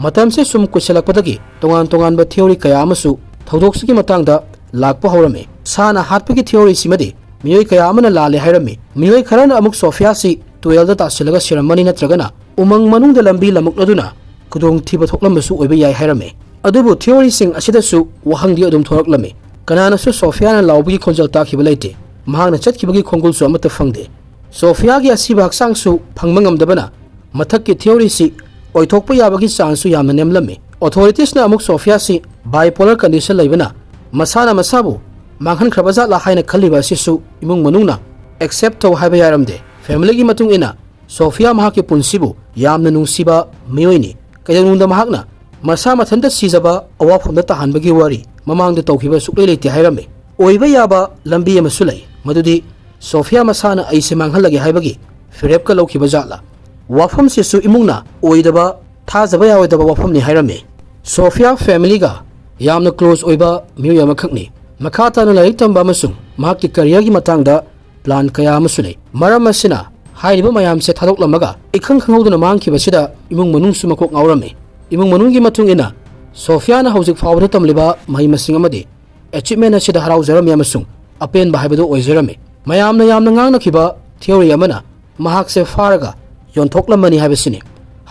ꯃꯇꯝꯁꯦ ꯁꯨꯝ ꯀꯨꯏꯁꯜꯂꯛꯄꯗꯒꯤ ꯇꯣꯉꯥꯟ ꯇꯣꯉꯥꯟꯕ ꯊꯤꯑꯣꯔꯤ ꯀꯌꯥ ꯑꯃꯁꯨ ꯊꯧꯗꯣꯛꯁꯤꯒꯤ ꯃꯇꯥꯡꯗ ꯂꯥꯛꯄ ꯍꯧꯔꯝꯃꯤ꯫ ꯁꯥꯅ ꯍꯥꯠꯄꯒꯤ ꯊꯤꯑꯣꯔꯤꯁꯤꯃꯗꯤ ꯃꯤꯑꯣꯏ ꯀꯌꯥ ꯑꯃꯅ ꯂꯥꯜꯂꯦ ꯍꯥꯏꯔꯝꯃꯤ꯫ ꯃꯤꯑꯣꯏ ꯈꯔꯅ ꯑꯃꯨꯛ ꯁꯣꯐꯤꯌꯥꯁꯤ ꯇꯨꯔꯦꯜꯗ ꯇꯥꯁꯤꯜꯂꯒ ꯁꯤꯔꯝꯃꯅꯤ ꯅꯠꯇ꯭ꯔꯒꯅ ꯎꯃꯪ ꯃꯅꯨꯡꯗ ꯂꯝꯕꯤ ꯂꯝꯃꯛꯅꯗꯨꯅ ꯈꯨꯗꯣꯡꯊꯤꯕ ꯊꯣꯛꯂꯝꯕꯁꯨ ꯑꯣꯏꯕ ꯌꯥꯏ ꯍꯥꯏꯔꯝꯃꯤ꯫ ꯑꯗꯨꯕꯨ ꯊꯤꯑꯣꯔꯤꯁꯤꯡ ꯑꯁꯤꯗꯁꯨ ꯋꯥꯍꯪꯗꯤ ꯑꯗꯨꯝ ꯊꯣꯔꯛꯂꯝꯃꯤ꯫ ꯀꯅꯥꯅꯁꯨ ꯁꯣꯐꯤꯌꯥꯅ ꯂꯥꯎꯕꯒꯤ ꯈꯣꯟꯖꯦꯜ ꯇꯥꯈꯤꯕ ꯂꯩꯇꯦ꯫ ꯃꯍꯥꯛꯅ ꯆꯠꯈꯤꯕꯒꯤ ꯈꯣꯡꯒꯨꯜꯁꯨ ꯑꯃꯠꯇ ꯐꯪꯗꯦ꯫ ꯁꯣꯐꯤꯌꯥꯒꯤ ꯑꯁꯤꯕ ꯍꯛꯆꯥꯡꯁꯨ ꯐꯪꯕ ꯉꯝꯗꯕꯅ ꯃꯊꯛꯀꯤ ꯊꯤꯑꯣꯔꯤꯁꯤ ꯑꯣꯏꯊꯣꯛꯄ ꯌꯥꯕꯒꯤ ꯆꯥꯟꯁꯁꯨ ꯌꯥꯝꯅ ꯅꯦꯝꯂꯝꯃꯤ꯫ ꯑꯣꯊꯣꯔꯤꯇꯤꯁꯅ ꯑꯃꯨꯛ ꯁꯣꯐꯤꯌꯥꯁꯤ ꯕꯥꯏꯄꯣꯂꯔ ꯀꯟꯗꯤꯁꯟ ꯂꯩꯕꯅ ꯃꯁꯥꯅ ꯃꯁꯥꯕꯨ ꯃꯥꯡꯍꯟꯈ꯭ꯔꯕ ꯖꯥꯠꯂꯥ ꯍꯥꯏꯅ ꯈꯜꯂꯤꯕ ꯑꯁꯤꯁꯨ ꯏꯃꯨꯡ ꯃꯅꯨꯡꯅ ꯑꯦꯛꯁꯦꯞ ꯇꯧ ꯍꯥꯏꯕ ꯌꯥꯔꯝꯗꯦ꯫ ꯐꯦꯃꯤꯂꯤꯒꯤ ꯃꯇꯨꯡ ꯏꯟꯅ ꯁꯣꯐꯤꯌꯥ ꯃꯍꯥꯛꯀꯤ ꯄꯨꯟꯁꯤꯕꯨ ꯌꯥꯝꯅ ꯅꯨꯡꯁꯤꯕ ꯃꯤꯑꯣꯏꯅꯤ꯫ ꯀꯩꯗꯧꯅꯨꯡꯗ ꯃꯍꯥꯛꯅ ꯃꯁꯥ ꯃꯊꯟꯇ ꯁꯤꯖꯕ ꯑꯋꯥꯐꯝꯗ ꯇꯥꯍꯟꯕꯒꯤ ꯋꯥꯔꯤ ꯃꯃꯥꯡꯗ ꯇꯧꯈꯤꯕ ꯁꯨꯛꯂꯩ ꯂꯩꯇꯦ ꯍꯥꯏꯔꯝꯃꯤ꯫ ꯑꯣꯏꯕ ꯌꯥꯕ ꯂꯝꯕꯤ ꯑꯃꯁꯨ ꯂꯩ, ꯃꯗꯨꯗꯤ ꯁꯣꯐꯤꯌꯥ ꯃꯁꯥꯅ ꯑꯩꯁꯦ ꯃꯥꯡꯍꯜꯂꯒꯦ ꯍꯥꯏꯕꯒꯤ ꯐꯤꯔꯦꯞꯀ ꯂꯧꯈꯤꯕ ꯖꯥꯠꯂꯥ? ꯋꯥꯐꯝꯁꯤꯁꯨ ꯏꯃꯨꯡꯅ ꯑꯣꯏꯗꯕ, ꯊꯥꯖꯕ ꯌꯥꯔꯣꯏꯗꯕ ꯋꯥꯐꯝꯅꯤ ꯍꯥꯏꯔꯝꯃꯤ꯫ ꯁꯣꯐꯤꯌꯥ ꯐꯦꯃꯤꯂꯤꯒ ꯌꯥꯝꯅ ꯀ꯭ꯂꯣꯖ ꯑꯣꯏꯕ ꯃꯤꯑꯣꯏ ꯑꯃꯈꯛꯅꯤ꯫ ꯃꯈꯥ ꯇꯥꯅ ꯂꯥꯏꯔꯤꯛ ꯇꯝꯕ ꯑꯃꯁꯨꯡ ꯃꯍꯥꯛꯀꯤ ꯀꯔꯤꯌꯔꯒꯤ ꯃꯇꯥꯡꯗ ꯄ꯭ꯂꯥꯟ ꯀꯌꯥ ꯑꯃꯁꯨ ꯂꯩ꯫ ꯃꯔꯝ ꯑꯁꯤꯅ ꯍꯥꯏꯔꯤꯕ ꯃꯌꯥꯝꯁꯦ ꯊꯥꯗꯣꯛꯂꯝꯃꯒ ꯏꯈꯪ ꯈꯪꯍꯧꯗꯅ ꯃꯥꯡꯈꯤꯕꯁꯤꯗ ꯏꯃꯨꯡ ꯃꯅꯨꯡꯁꯨ ꯃꯀꯣꯛ ꯉꯥꯎꯔꯝꯃꯤ꯫ ꯏꯃꯨꯡ ꯃꯅꯨꯡꯒꯤ ꯃꯇꯨꯡ ꯏꯟꯅ ꯁꯣꯐꯤꯌꯥꯅ ꯍꯧꯖꯤꯛ ꯐꯥꯎꯕꯗ ꯇꯝꯂꯤꯕ ꯃꯍꯩ ꯃꯁꯤꯡ ꯑꯃꯗꯤ ꯑꯦꯆꯤꯞꯃꯦꯟ ꯑꯁꯤꯗ ꯍꯔꯥꯎꯖꯔꯝꯃꯤ ꯑꯃꯁꯨꯡ ꯑꯄꯦꯟꯕ ꯍꯥꯏꯕꯗꯨ ꯑꯣꯏꯖꯔꯝꯃꯤ꯫ ꯃꯌꯥꯝꯅ ꯌꯥꯝꯅ ꯉꯥꯡꯅꯈꯤꯕ ꯊꯤꯑꯣꯔꯤ ꯑꯃꯅ ꯃꯍꯥꯛꯁꯦ ꯐꯥꯔꯒ ꯌꯣꯟꯊꯣꯛꯂꯝꯃꯅꯤ ꯍꯥꯏꯕꯁꯤꯅꯤ꯫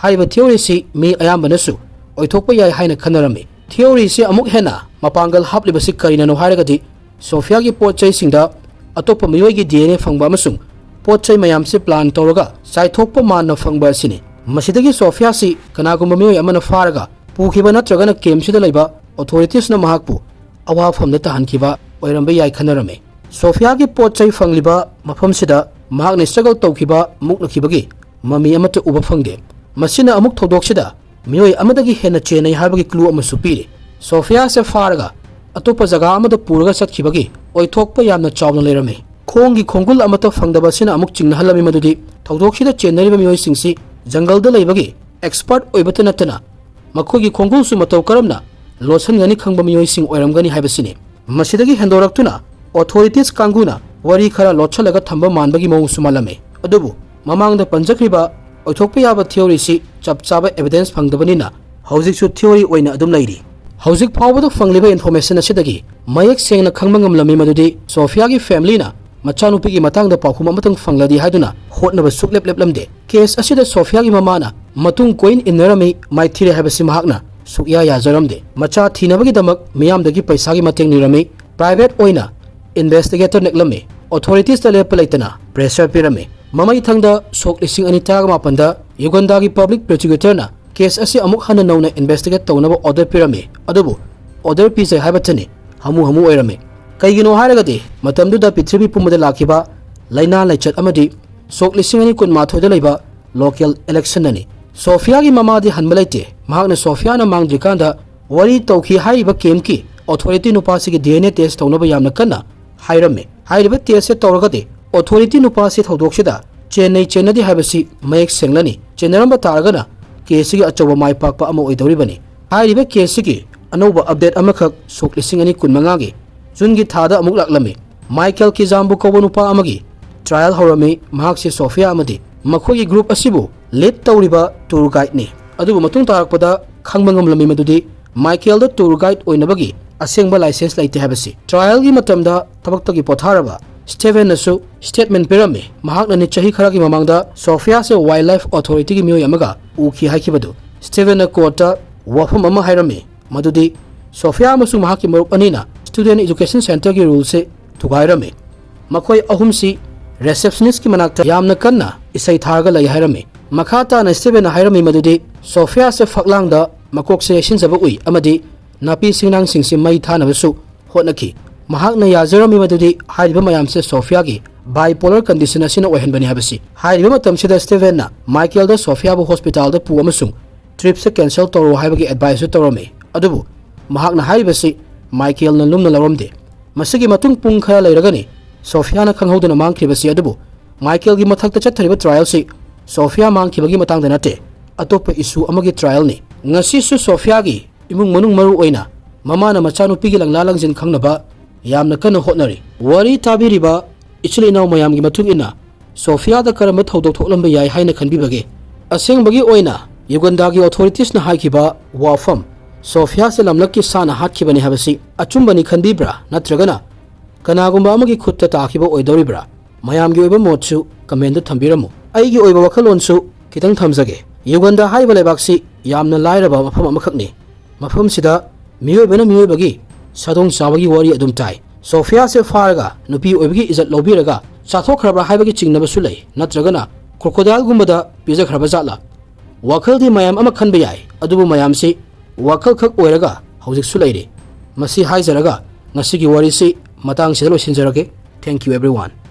ꯍꯥꯏꯔꯤꯕ theory ꯁꯤ ꯃꯤ ꯑꯌꯥꯝꯕꯅꯁꯨ ꯑꯣꯏꯊꯣꯛꯄ ꯌꯥꯏ ꯍꯥꯏꯅ ꯈꯟꯅꯔꯝꯃꯤ꯫ Theory ꯁꯤ ꯑꯃꯨꯛ ꯍꯦꯟꯅ ꯃꯄꯥꯡꯒꯜ ꯍꯥꯞꯂꯤꯕꯁꯤ ꯀꯔꯤꯅꯅꯣ ꯍꯥꯏꯔꯒꯗꯤ, ꯁꯣꯐꯤꯌꯥꯒꯤ ꯄꯣꯠ ꯆꯩꯁꯤꯡꯗ ꯑꯇꯣꯞꯄ ꯃꯤꯑꯣꯏꯒꯤ D N A ꯐꯪꯕ ꯑꯃꯁꯨꯡ ꯄꯣꯠ ꯆꯩ ꯃꯌꯥꯝꯁꯤ plan ꯇꯧꯔꯒ ꯆꯥꯏꯊꯣꯛꯄ ꯃꯥꯟꯅ ꯐꯪꯕ ꯑꯁꯤꯅꯤ꯫ ꯃꯁꯤꯗꯒꯤ ꯁꯣꯐꯤꯌꯥꯁꯤ ꯀꯅꯥꯒꯨꯝꯕ ꯃꯤꯑꯣꯏ ꯑꯃꯅ ꯐꯥꯔꯒ ꯄꯨꯈꯤꯕ ꯅꯠꯇ꯭ꯔꯒꯅ camp ꯁꯤꯗ ꯂꯩꯕ authorities ꯅ ꯃꯍꯥꯛꯄꯨ ꯑꯋꯥꯐꯝꯗ ꯇꯥꯍꯟꯈꯤꯕ ꯑꯣꯏꯔꯝꯕ ꯌꯥꯏ ꯈꯟꯅꯔꯝꯃꯤ꯫ ꯁꯣꯐꯤꯌꯥꯒꯤ ꯄꯣꯠ ꯆꯩ ꯐꯪꯂꯤꯕ ꯃꯐꯝꯁꯤꯗ ꯃꯍꯥꯛꯅ struggle ꯇꯧꯈꯤꯕ, ꯃꯨꯛꯅꯈꯤꯕꯒꯤ ꯃꯃꯤ ꯑꯃꯠꯇ ꯎꯕ ꯐꯪꯗꯦ꯫ ꯃꯁꯤꯅ ꯑꯃꯨꯛ ꯊꯧꯗꯣꯛꯁꯤꯗ ꯃꯤꯑꯣꯏ ꯑꯃꯗꯒꯤ ꯍꯦꯟꯅ ꯆꯦꯟꯅꯩ ꯍꯥꯏꯕꯒꯤ clue ꯑꯃꯁꯨ ꯄꯤꯔꯤ꯫ ꯁꯣꯐꯤꯌꯥꯁꯦ ꯐꯥꯔꯒ ꯑꯇꯣꯞꯄ ꯖꯒꯥ ꯑꯃꯗ ꯄꯨꯔꯒ ꯆꯠꯈꯤꯕꯒꯤ ꯑꯣꯏꯊꯣꯛꯄ ꯌꯥꯝꯅ ꯆꯥꯎꯅ ꯂꯩꯔꯝꯃꯤ꯫ ꯈꯣꯡꯒꯤ ꯈꯣꯡꯒꯨꯜ ꯑꯃꯠꯇ ꯐꯪꯗꯕ ꯑꯁꯤꯅ ꯑꯃꯨꯛ ꯆꯤꯡꯅꯍꯜꯂꯝꯃꯤ ꯃꯗꯨꯗꯤ ꯊꯧꯗꯣꯛꯁꯤꯗ ꯆꯦꯟꯅꯔꯤꯕ ꯃꯤꯑꯣꯏꯁꯤꯡꯁꯤ ꯖꯪꯒꯜꯗ ꯂꯩꯕꯒꯤ expert ꯑꯣꯏꯕꯇ ꯅꯠꯇꯅ ꯃꯈꯣꯏꯒꯤ ꯈꯣꯡꯒꯨꯜꯁꯨ ꯃꯇꯧ ꯀꯔꯝꯅ ꯂꯣꯠꯁꯤꯟꯒꯅꯤ ꯈꯪꯕ ꯃꯤꯑꯣꯏꯁꯤꯡ ꯑꯣꯏꯔꯝꯒꯅꯤ ꯍꯥꯏꯕꯁꯤꯅꯤ꯫ ꯃꯁꯤꯗꯒꯤ ꯍꯦꯟꯗꯣꯔꯛꯇꯨꯅ authorities ꯀꯥꯡꯕꯨꯅ ꯋꯥꯔꯤ ꯈꯔ ꯂꯣꯠꯁꯤꯜꯂꯒ ꯊꯝꯕ ꯃꯥꯟꯕꯒꯤ ꯃꯑꯣꯡꯁꯨ ꯃꯥꯜꯂꯝꯃꯤ꯫ ꯑꯗꯨꯕꯨ ꯃꯃꯥꯡꯗ ꯄꯟꯖꯈ꯭ꯔꯤꯕ ꯑꯣꯏꯊꯣꯛꯄ ꯌꯥꯕ theory ꯁꯤ ꯆꯞ ꯆꯥꯕ evidence ꯐꯪꯗꯕꯅꯤꯅ ꯍꯧꯖꯤꯛꯁꯨ theory ꯑꯣꯏꯅ ꯑꯗꯨꯝ ꯂꯩꯔꯤ꯫ ꯍꯧꯖꯤꯛ ꯐꯥꯎꯕꯗ ꯐꯪꯂꯤꯕ information ꯑꯁꯤꯗꯒꯤ ꯃꯌꯦꯛ ꯁꯦꯡꯅ ꯈꯪꯕ ꯉꯝꯂꯝꯃꯤ ꯃꯗꯨꯗꯤ ꯁꯣꯐꯤꯌꯥꯒꯤ family ꯅ ꯃꯆꯥꯅꯨꯄꯤꯒꯤ ꯃꯇꯥꯡꯗ ꯄꯥꯎꯈꯨꯝ ꯑꯃꯇꯪ ꯐꯪꯂꯗꯤ ꯍꯥꯏꯗꯨꯅ ꯍꯣꯠꯅꯕ ꯁꯨꯛꯂꯦꯞ ꯂꯦꯞꯂꯝꯗꯦ꯫ Case ꯑꯁꯤꯗ ꯁꯣꯐꯤꯌꯥꯒꯤ ꯃꯃꯥꯅ ꯃꯇꯨꯡ ꯀꯣꯏꯟ ꯏꯟꯅꯔꯝꯃꯤ ꯃꯥꯏꯊꯤꯔꯦ ꯍꯥꯏꯕꯁꯤ ꯃꯍꯥꯛꯅ ꯁꯨꯛꯌꯥ ꯌꯥꯖꯔꯝꯗꯦ꯫ ꯃꯆꯥ ꯊꯤꯅꯕꯒꯤꯗꯃꯛ ꯃꯤꯌꯥꯝꯗꯒꯤ ꯄꯩꯁꯥꯒꯤ ꯃꯇꯦꯡ ꯅꯤꯔꯝꯃꯤ꯫ Private ꯑꯣꯏꯅ investigator ꯅꯦꯛꯂꯝꯃꯤ꯫ Authorities ꯇ ꯂꯦꯞꯄ ꯂꯩꯇꯅ pressure ꯄꯤꯔꯝꯃꯤ꯫ ꯃꯃꯩꯊꯪꯗ ꯁꯣꯛ ꯂꯤꯁꯤꯡ ꯑꯅꯤ ꯇꯔꯥꯃꯥꯄꯟꯗ ꯌꯨꯒꯟꯗꯥꯒꯤ public prosecutor ꯅ case ꯑꯁꯤ ꯑꯃꯨꯛ ꯍꯟꯅ ꯅꯧꯅ investigate ꯇꯧꯅꯕ order ꯄꯤꯔꯝꯃꯤ꯫ ꯑꯗꯨꯕꯨ order ꯄꯤꯖꯩ ꯍꯥꯏꯕꯇꯅꯤ ꯍꯥꯃꯨ ꯍꯥꯃꯨ ꯑꯣꯏꯔꯝꯃꯤ꯫ ꯀꯩꯒꯤꯅꯣ ꯍꯥꯏꯔꯒꯗꯤ ꯃꯇꯝꯗꯨꯗ ꯄ꯭ꯔꯤꯊꯤꯕꯤ ꯄꯨꯝꯕꯗ ꯂꯥꯛꯈꯤꯕ ꯂꯥꯏꯅꯥ ꯂꯥꯏꯆꯠ ꯑꯃꯗꯤ ꯁꯣꯛ ꯂꯤꯁꯤꯡ ꯑꯅꯤ ꯀꯨꯟꯃꯥꯊꯣꯏꯗ ꯂꯩꯕ local election ꯅꯅꯤ꯫ ꯁꯣꯐꯤꯌꯥꯒꯤ ꯃꯃꯥꯗꯤ ꯍꯟꯕ ꯂꯩꯇꯦ꯫ ꯃꯍꯥꯛꯅ ꯁꯣꯐꯤꯌꯥꯅ ꯃꯥꯡꯗ꯭ꯔꯤꯀꯥꯟꯗ ꯋꯥꯔꯤ ꯇꯧꯈꯤ ꯍꯥꯏꯔꯤꯕ camp ꯀꯤ authority ꯅꯨꯄꯥꯁꯤꯒꯤ D N A test ꯇꯧꯅꯕ ꯌꯥꯝꯅ ꯀꯟꯅ ꯍꯥꯏꯔꯝꯃꯤ꯫ ꯍꯥꯏꯔꯤꯕ test ꯁꯦ ꯇꯧꯔꯒꯗꯤ authority ꯅꯨꯄꯥꯁꯤ ꯊꯧꯗꯣꯛꯁꯤꯗ ꯆꯦꯟꯅꯩ ꯆꯦꯟꯅꯗꯦ ꯍꯥꯏꯕꯁꯤ ꯃꯌꯦꯛ ꯁꯦꯡꯂꯅꯤ꯫ ꯆꯦꯟꯅꯔꯝꯕ ꯇꯥꯔꯒꯅ case ꯁꯤꯒꯤ ꯑꯆꯧꯕ ꯃꯥꯏ ꯄꯥꯛꯄ ꯑꯃ ꯑꯣꯏꯗꯧꯔꯤꯕꯅꯤ꯫ ꯍꯥꯏꯔꯤꯕ case ꯁꯤꯒꯤ ꯑꯅꯧꯕ update ꯑꯃꯈꯛ ꯁꯣꯛ ꯂꯤꯁꯤꯡ ꯑꯅꯤ ꯀꯨꯟꯃꯉꯥꯒꯤ ꯖꯨꯟꯒꯤ ꯊꯥꯗ ꯑꯃꯨꯛ ꯂꯥꯛꯂꯝꯃꯤ꯫ ꯃꯥꯏꯀꯦꯜ ꯀꯤꯖꯥꯝꯕꯨ ꯀꯧꯕ ꯅꯨꯄꯥ ꯑꯃꯒꯤ trial ꯍꯧꯔꯝꯃꯤ꯫ ꯃꯍꯥꯛꯁꯤ ꯁꯣꯐꯤꯌꯥ ꯑꯃꯗꯤ ꯃꯈꯣꯏꯒꯤ group ꯑꯁꯤꯕꯨ lead ꯇꯧꯔꯤꯕ tour guide ꯅꯤ꯫ ꯑꯗꯨꯕꯨ ꯃꯇꯨꯡ ꯇꯥꯔꯛꯄꯗ ꯈꯪꯕ ꯉꯝꯂꯝꯃꯤ ꯃꯗꯨꯗꯤ ꯃꯥꯏꯀꯦꯜꯗ tour guide ꯑꯣꯏꯅꯕꯒꯤ ꯑꯁꯦꯡꯕ license ꯂꯩꯇꯦ ꯍꯥꯏꯕꯁꯤ꯫ Trial ꯒꯤ ꯃꯇꯝꯗ ꯊꯕꯛꯇꯒꯤ ꯄꯣꯊꯥꯔꯕ ꯁ꯭ꯇꯦꯚꯦꯟꯅꯁꯨ ꯁ꯭ꯇꯦꯠꯃꯦꯟ ꯄꯤꯔꯝꯃꯤ꯫ ꯃꯍꯥꯛꯅꯅꯤ ꯆꯍꯤ ꯈꯔꯒꯤ ꯃꯃꯥꯡꯗ ꯁꯣꯐꯤꯌꯥꯁꯦ ꯋꯥꯏꯜ ꯂꯥꯏꯐ ꯑꯣꯊꯣꯔꯤꯇꯤꯒꯤ ꯃꯤꯑꯣꯏ ꯑꯃꯒ ꯎꯈꯤ ꯍꯥꯏꯈꯤꯕꯗꯨ꯫ ꯁ꯭ꯇꯦꯚꯦꯟꯅ ꯀꯣꯔꯠꯇ ꯋꯥꯐꯝ ꯑꯃ ꯍꯥꯏꯔꯝꯃꯤ, ꯃꯗꯨꯗꯤ ꯁꯣꯐꯤꯌꯥ ꯑꯃꯁꯨꯡ ꯃꯍꯥꯛꯀꯤ ꯃꯔꯨꯞ ꯑꯅꯤꯅ ꯁ꯭ꯇꯨꯗꯦꯟꯠ ꯑꯦꯖꯨꯀꯦꯁꯟ ꯁꯦꯟꯇꯔꯒꯤ ꯔꯨꯜꯁꯦ ꯊꯨꯒꯥꯏꯔꯝꯃꯤ꯫ ꯃꯈꯣꯏ ꯑꯍꯨꯝꯁꯤ ꯔꯤꯁꯦꯞꯁꯅꯤꯁ꯭ꯠꯀꯤ ꯃꯅꯥꯛꯇ ꯌꯥꯝꯅ ꯀꯟꯅ ꯏꯁꯩ ꯊꯥꯔꯒ ꯂꯩ ꯍꯥꯏꯔꯝꯃꯤ꯫ ꯃꯈꯥ ꯇꯥꯅ ꯁ꯭ꯇꯦꯚꯦꯟꯅ ꯍꯥꯏꯔꯝꯃꯤ ꯃꯗꯨꯗꯤ ꯁꯣꯐꯤꯌꯥꯁꯦ ꯐꯛꯂꯥꯡꯗ ꯃꯀꯣꯛꯁꯦ ꯌꯩꯁꯤꯟꯖꯕ ꯎꯏ ꯑꯃꯗꯤ ꯅꯥꯄꯤ ꯁꯤꯡꯅꯥꯡꯁꯤꯡꯁꯤ ꯃꯩ ꯊꯥꯅꯕꯁꯨ ꯍꯣꯠꯅꯈꯤ꯫ ꯃꯍꯥꯛꯅ ꯌꯥꯖꯔꯝꯃꯤ ꯃꯗꯨꯗꯤ ꯍꯥꯏꯔꯤꯕ ꯃꯌꯥꯝꯁꯦ ꯁꯣꯐꯤꯌꯥꯒꯤ ꯕꯥꯏꯄꯣꯂꯔ ꯀꯟꯗꯤꯁꯟ ꯑꯁꯤꯅ ꯑꯣꯏꯍꯟꯕꯅꯤ ꯍꯥꯏꯕꯁꯤ꯫ ꯍꯥꯏꯔꯤꯕ ꯃꯇꯝꯁꯤꯗ ꯁ꯭ꯇꯦꯚꯦꯟꯅ ꯃꯥꯏꯀꯦꯜꯗ ꯁꯣꯐꯤꯌꯥꯕꯨ ꯍꯣꯁꯄꯤꯇꯥꯜꯗ ꯄꯨ ꯑꯃꯁꯨꯡ ꯇ꯭ꯔꯤꯞꯁꯦ ꯀꯦꯟꯁꯦꯜ ꯇꯧꯔꯣ ꯍꯥꯏꯕꯒꯤ ꯑꯦꯗꯚꯥꯏꯁꯁꯨ ꯇꯧꯔꯝꯃꯤ꯫ ꯑꯗꯨꯕꯨ ꯃꯍꯥꯛꯅ ꯍꯥꯏꯔꯤꯕꯁꯤ ꯃꯥꯏꯀꯦꯜꯅ ꯂꯨꯝꯅ ꯂꯧꯔꯝꯗꯦ꯫ ꯃꯁꯤꯒꯤ ꯃꯇꯨꯡ ꯄꯨꯡ ꯈꯔ ꯂꯩꯔꯒꯅꯤ ꯁꯣꯐꯤꯌꯥꯅ ꯈꯪꯍꯧꯗꯅ ꯃꯥꯡꯈ꯭ꯔꯤꯕꯁꯤ꯫ ꯑꯗꯨꯕꯨ ꯃꯥꯏꯀꯦꯜꯒꯤ ꯃꯊꯛꯇ ꯆꯠꯊꯔꯤꯕ ꯇ꯭ꯔꯥꯏꯌꯦꯜꯁꯤ ꯁꯣꯐꯤꯌꯥ ꯃꯥꯡꯈꯤꯕꯒꯤ ꯃꯇꯥꯡꯗ ꯅꯠꯇꯦ, ꯑꯇꯣꯞꯄ ꯏꯁꯨ ꯑꯃꯒꯤ ꯇ꯭ꯔꯥꯏꯌꯦꯜꯅꯤ꯫ ꯉꯁꯤꯁꯨ ꯁꯣꯐꯤꯌꯥꯒꯤ ꯏꯃꯨꯡ ꯃꯅꯨꯡ, ꯃꯔꯨ ꯑꯣꯏꯅ ꯃꯃꯥꯅ ꯃꯆꯥꯅꯨꯄꯤꯒꯤ ꯂꯪꯂꯥ ꯂꯪꯖꯤꯟ ꯈꯪꯅꯕ ꯌꯥꯝꯅ ꯀꯟꯅ ꯍꯣꯠꯅꯔꯤ꯫ ꯋꯥꯔꯤ ꯇꯥꯕꯤꯔꯤꯕ ꯏꯆꯤꯜ ꯏꯅꯥꯎ ꯃꯌꯥꯝꯒꯤ ꯃꯇꯨꯡ ꯏꯟꯅ ꯁꯣꯐꯤꯌꯥꯗ ꯀꯔꯝꯕ ꯊꯧꯗꯣꯛ ꯊꯣꯛꯂꯝꯕ ꯌꯥꯏ ꯍꯥꯏꯅ ꯈꯟꯕꯤꯕꯒꯦ? ꯑꯁꯦꯡꯕꯒꯤ ꯑꯣꯏꯅ ꯌꯨꯒꯟꯗꯥꯒꯤ ꯑꯣꯊꯣꯔꯤꯇꯤꯁꯅ ꯍꯥꯏꯈꯤꯕ ꯋꯥꯐꯝ, ꯁꯣꯐꯤꯌꯥꯁꯦ ꯂꯝꯂꯛꯀꯤ ꯁꯥꯅ ꯍꯥꯠꯈꯤꯕꯅꯤ ꯍꯥꯏꯕꯁꯤ ꯑꯆꯨꯝꯕꯅꯤ ꯈꯟꯕꯤꯕ꯭ꯔꯥ, ꯅꯠꯇ꯭ꯔꯒꯅ ꯀꯅꯥꯒꯨꯝꯕ ꯑꯃꯒꯤ ꯈꯨꯠꯇ ꯇꯥꯈꯤꯕ ꯑꯣꯏꯗꯧꯔꯤꯕ꯭ꯔꯥ? ꯃꯌꯥꯝꯒꯤ ꯑꯣꯏꯕ ꯃꯣꯠꯁꯨ ꯀꯃꯦꯟꯗ ꯊꯝꯕꯤꯔꯝꯃꯨ꯫ ꯑꯩꯒꯤ ꯑꯣꯏꯕ ꯋꯥꯈꯜꯂꯣꯟꯁꯨ ꯈꯤꯇꯪ ꯊꯝꯖꯒꯦ꯫ ꯌꯨꯒꯟꯗꯥ ꯍꯥꯏꯔꯤꯕ ꯂꯩꯕꯥꯛꯁꯤ ꯌꯥꯝꯅ ꯂꯥꯏꯔꯕ ꯃꯐꯝ ꯑꯃꯈꯛꯅꯤ꯫ ꯃꯐꯝꯁꯤꯗ ꯃꯤꯑꯣꯏꯕꯅ ꯃꯤꯑꯣꯏꯕꯒꯤ ꯁꯥꯗꯣꯡ ꯆꯥꯕꯒꯤ ꯋꯥꯔꯤ ꯑꯗꯨꯝ ꯇꯥꯏ꯫ ꯁꯣꯐꯤꯌꯥꯁꯦ ꯐꯥꯔꯒ ꯅꯨꯄꯤ ꯑꯣꯏꯕꯒꯤ ꯏꯖꯠ ꯂꯧꯕꯤꯔꯒ ꯆꯥꯊꯣꯛꯈ꯭ꯔꯕ꯭ꯔꯥ ꯍꯥꯏꯕꯒꯤ ꯆꯤꯡꯅꯕꯁꯨ ꯂꯩ, ꯅꯠꯇ꯭ꯔꯒꯅ ꯀ꯭ꯔꯣꯀꯣꯗꯥꯏꯜꯒꯨꯝꯕꯗ ꯄꯤꯖꯈ꯭ꯔꯕ ꯖꯥꯠꯂꯥ? ꯋꯥꯈꯜꯗꯤ ꯃꯌꯥꯝ ꯑꯃ ꯈꯟꯕ ꯌꯥꯏ, ꯑꯗꯨꯕꯨ ꯃꯌꯥꯝꯁꯤ ꯋꯥꯈꯜꯈꯛ ꯑꯣꯏꯔꯒ ꯍꯧꯖꯤꯛꯁꯨ ꯂꯩꯔꯤ꯫ ꯃꯁꯤ ꯍꯥꯏꯖꯔꯒ ꯉꯁꯤꯒꯤ ꯋꯥꯔꯤꯁꯤ ꯃꯇꯥꯡꯁꯤꯗ ꯂꯣꯏꯁꯤꯟꯖꯔꯒꯦ꯫ Thank you everyone.